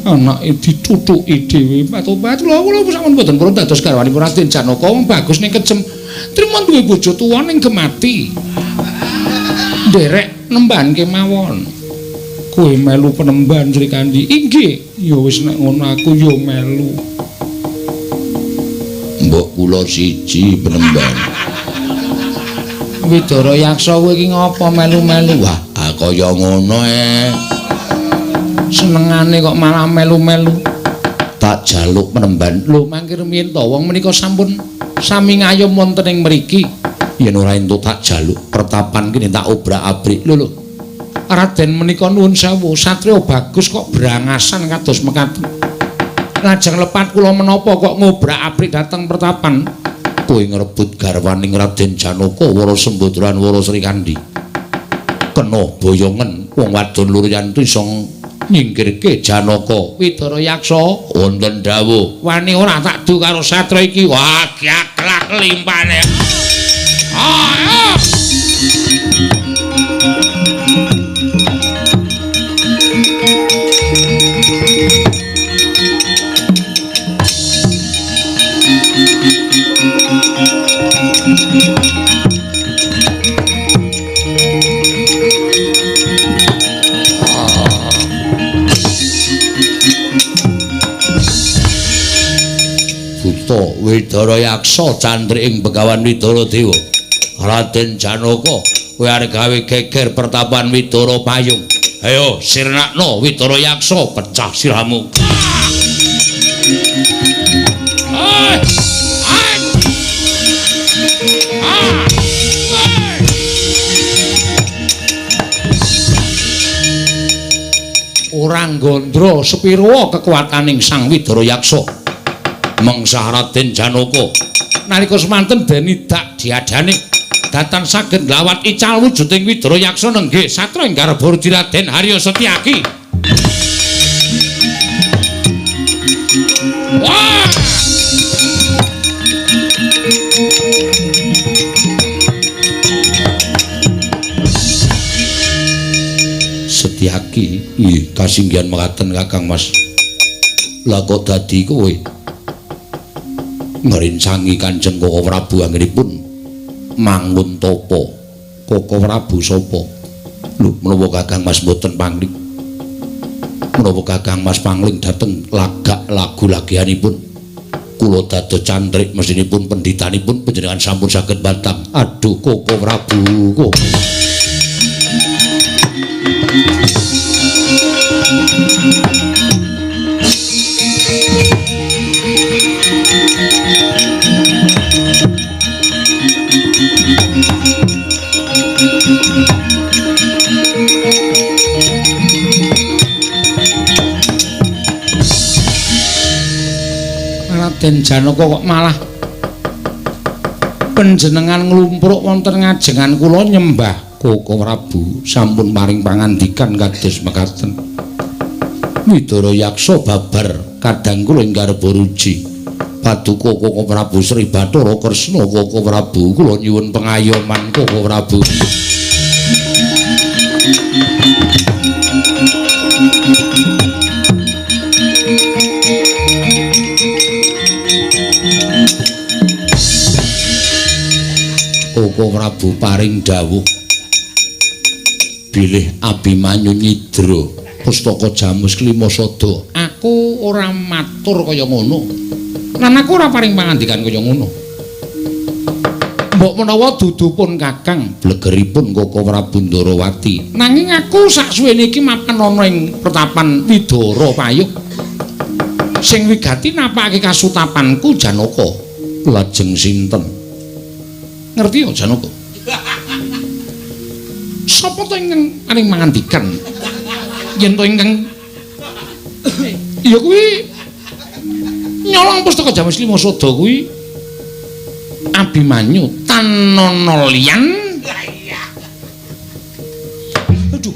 Anake dithuthuki dhewe. Tobat kula kula sampun mboten purun dados garwanipun Raden Janaka wong bagus ning kejem. Trima duwe bojo tuwa ning gemati. Nderek nemban kemawon. Kowe melu penemban Srikandhi. Inggih. Ya wis nek ngono aku ya melu. Mbok kula siji penemban. Widara Yaksa kowe iki ngapa melu-melu? Wah, kaya ngono e. Senengane kok malah melu-melu. Tak jaluk penemban. Lho mangke rumiyin to wong menika sampun sami ngayom wonten ing mriki. Yen ora entuk tak jaluk pertapan kene tak obrak-abrik. Lho lho. Raden menika nuwun sewu, satriya bagus kok brangasan kados mekaten. Lajeng lepat kula menapa kok ngobrak-abrik dhateng pertapan? Kowe ngrebut garwaning Raden Janaka Wara Sembadra lan Wara Srikandhi. Kena boyongen wong wadon loro yantu iso nyingkirke Janaka. Widara Yaksa wonten dawuh, wani ora tak du karo satra iki. Wah, gaglak limpane. Ah. Buta Widara Yaksa candrik ing Begawan Widara Dewa. Raden Janaka kowe arep gawe geger pertapan Widara Payung. Ayo sirnakno Widara Yaksa, pecah sirahmu. Ora nggondro sepira kekuataning Sang Widara Yaksa. Mengsah Raden Janaka nalika semanten denidak diadane datan saged nglawat ical wujuding Widara Yaksa nenggih satra ing garba Raden Harya Setyaki. Wah! Setyaki, ih kasinggihan mekaten Kakang Mas. Lah kok dadi kowe ngrincangi Kanjeng Koko Prabu anggenipun mangun tapa? Koko Prabu sapa? Lho, menawa Kakang Mas mboten pangling. Menawa Kakang Mas pangling dhateng lagak lagu lagianipun kula dados cantrik mesinipun pendhitanipun panjenengan sampun saged batang. Aduh Koko Prabu kok. Raden Janaka kok malah panjenengan nglumpruk wonten ngajengan kula nyembah Koko Prabu sampun paring pangandikan kados mekaten. Widara Yaksa babar kadang kula ing garba ruji. Paduka Koko Prabu Sri Bathara Kresna Koko Prabu kula nyuwun pengayoman Koko Prabu. Koko Prabu paring dawuh bilih Abimanyu nyidra pustaka Jamus Klima Sada. Aku ora matur kaya ngono. Lan aku ora paring pangandikan kaya ngono. Mbok menawa dudupun Kakang blegeripun Koko Prabu Ndarawati. Nanging aku saksuwene iki mapan ana ing pertapan Widara Payuk. Sing wigati napakake kasutapanku Janaka. Lajeng sinten? Ngerti ya Janaka? Sapa to ingkang paring mangandikan yen to ingkang ya kuwi nyolong pustaka Jamus Lima Sada kuwi Abimanyu tanana liyan. Aduh,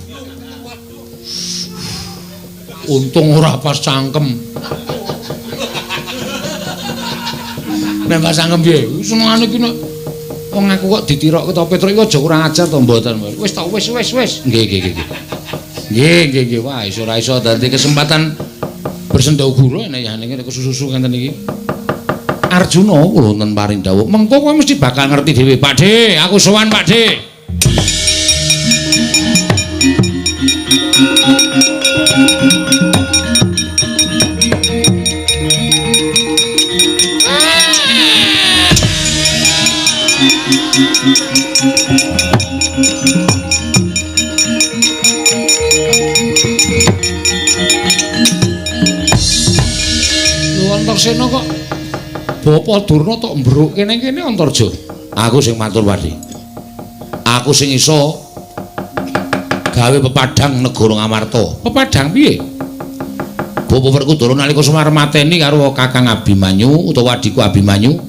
untung ora pas cangkem. Nek pas cangkem piye senengane iki nek wong aku kok ditirokke to Petruk iki aja kurang ajar to mboten. Wis to wis wis wis. Nggih nggih nggih. Nggih nggih nggih. Wah iso ora iso dadi kesempatan bersenda guru nek ya niki kesusu ngenten iki. Arjuna kula wonten paring dawuh, mengko kowe mesti bakal ngerti dhewe, Pak De. Aku sowan Pak De. Lho Antarsena kok Bapak Durna tok mbruk kene-kene Antarja. Aku sing matur Pak De. Aku sing iso gawe pepadhang negara Ngamarta. Pepadhang piye? Bapak Werkudara nalika Semar mateni karo Kakang Abimanyu utawa adhiku Abimanyu.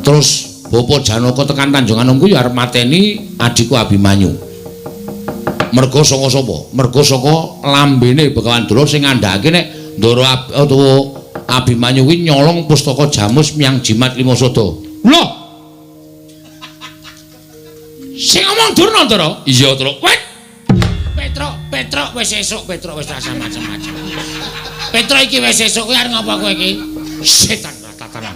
Terus Bapak Janaka tekan Tanjung Anom kuwi arep mateni adhiku Abimanyu. Merga saka sapa? Merga saka lambene Begawan Durna sing ngandhakake nek Ndara utawa Abimanyu kuwi nyolong pustaka Jamus miyang Jimat Lima Sada. Lho. Sing ngomong Durna, Ndara? Iya, Truk. Wet. Petruk, Petruk wis esuk, Petruk wis rasa macem-macem. Petruk iki wis esuk kuwi arep ngapa kowe iki? Setan tatanan.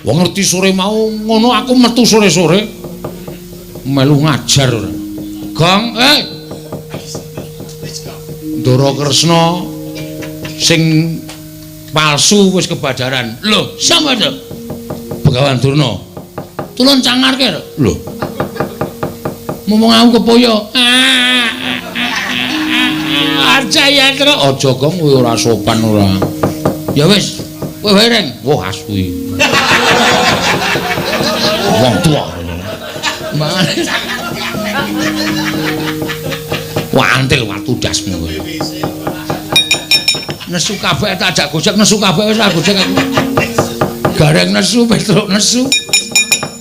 Wong ngerti sore mau ngono aku metu sore-sore melu ngajar ora. Gong, eh. Ndara Kresna sing palsu wis kebadaran. Lho, sapa to? Begawan Durna. Tulung cangarke. Lho. Ngomong aku kepoyo. Jayatra. Aja gong kowe ora sopan ora. Ya wis, kowe wae Reng. Wah asu iki. Wong tuwa. Wah antil watu dasmu kowe. Nesu kabeh tak ajak gojek, nesu kabeh wis tak gojek aku. Gareng nesu, Petruk nesu.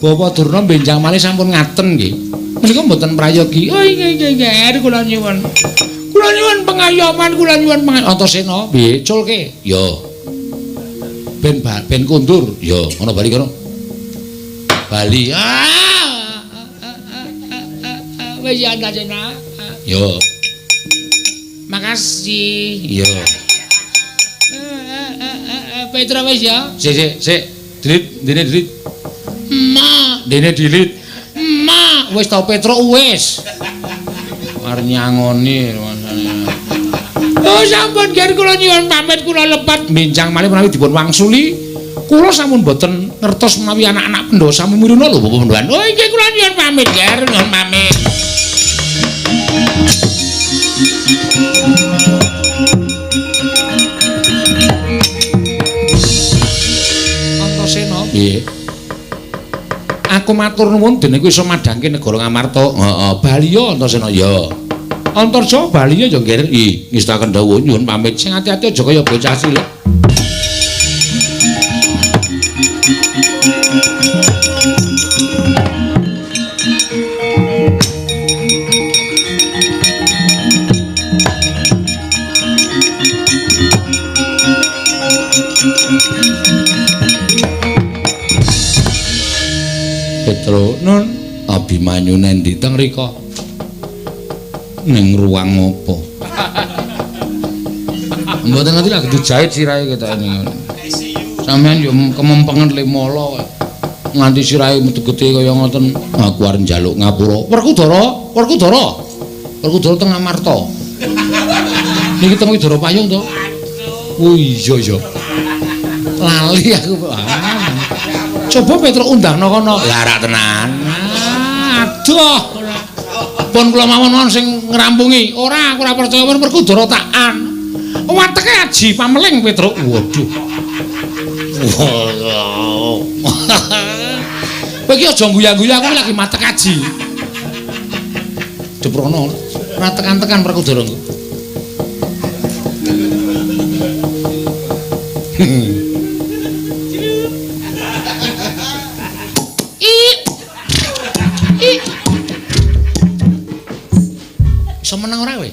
Bapak Durna benjang malih sampun ngaten nggih. Menika mboten prayogi. Oh nggih nggih nggih, kula nyuwun. Kula nyuwun pengayoman, kula nyuwun pengayoman. Antasena, piye culke? Ya. Ben kondur. Ya, ngono bali kono. Bali. Ah. Wis ya Antasena. Ya. Makasih. Ya. Petruk wis ya. Sik sik sik. Delete, dene delete. Ma, Dene delete. ma. Wis to Petruk wis. Arep nyangoni rumasane. Oh sampun ger kula nyuwun pamit kula lepat. Benjang malih menawi dipun wangsuli. Kula sampun boten ngertos menawi anak-anak Pandhawa sami miruna lho Bapak Pandhawan. Oh nggih kula nyuwun pamit ger, nyuwun pamit. Antasena, piye? Aku matur nuwun dene kowe iso madhangke negara Ngamarta. Heeh, baliya Antasena ya. Antarja baliya ya Nger. Ih, ngestaken dawuh nyuwun pamit. Sing ati-ati aja kaya bocah cilik. Petro nun Abimanyu nendi teng rika? Ning ruang apa? Mboten ngerti lagi dijahit sirahe ketoke niku. Sampeyan yo kemempengen limala nganti sirahe metu getih kaya ngoten. Aku arep njaluk ngapura. Werkudara, Werkudara. Werkudara teng Amarta. Niki teng Widara Payung to? Oh iya iya. Lali aku. Coba Petruk undangno kono. Lah rak tenan. Aduh. Pun kula mawon sing ngrampungi. Ora, aku ora percaya pun Werkudara takan. Wateke aji pameling Petruk. Waduh. Kowe iki aja guya-guya aku lagi matek aji. Jeprono ora tekan-tekan Werkudara engko. Iso meneng ora kowe?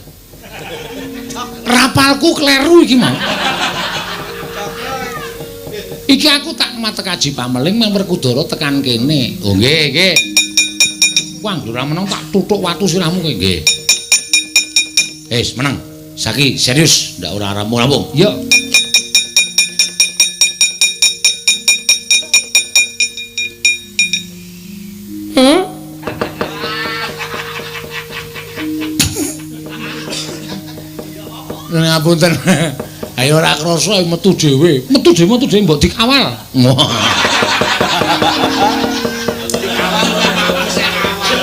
Rapalku kleru iki mau. Iki aku tak matek aji pameling meng Werkudara tekan kene. Oh nggih, nggih. Wah, ora meneng tak tutuk watu sirahmu kowe nggih. Wis meneng. Saiki serius, ndak ora rampung-rampung. Yo. Ngapunten. Ayo ora krasa metu dhewe. Metu dhewe metu dhewe mbok dikawal.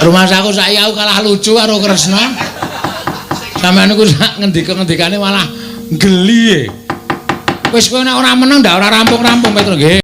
Rumasaku saiki aku kalah lucu karo Kresna. Sampeyan niku sak ngendika-ngendikane malah geli e. Wis kowe nek ora meneng ndak ora rampung-rampung Petro nggih.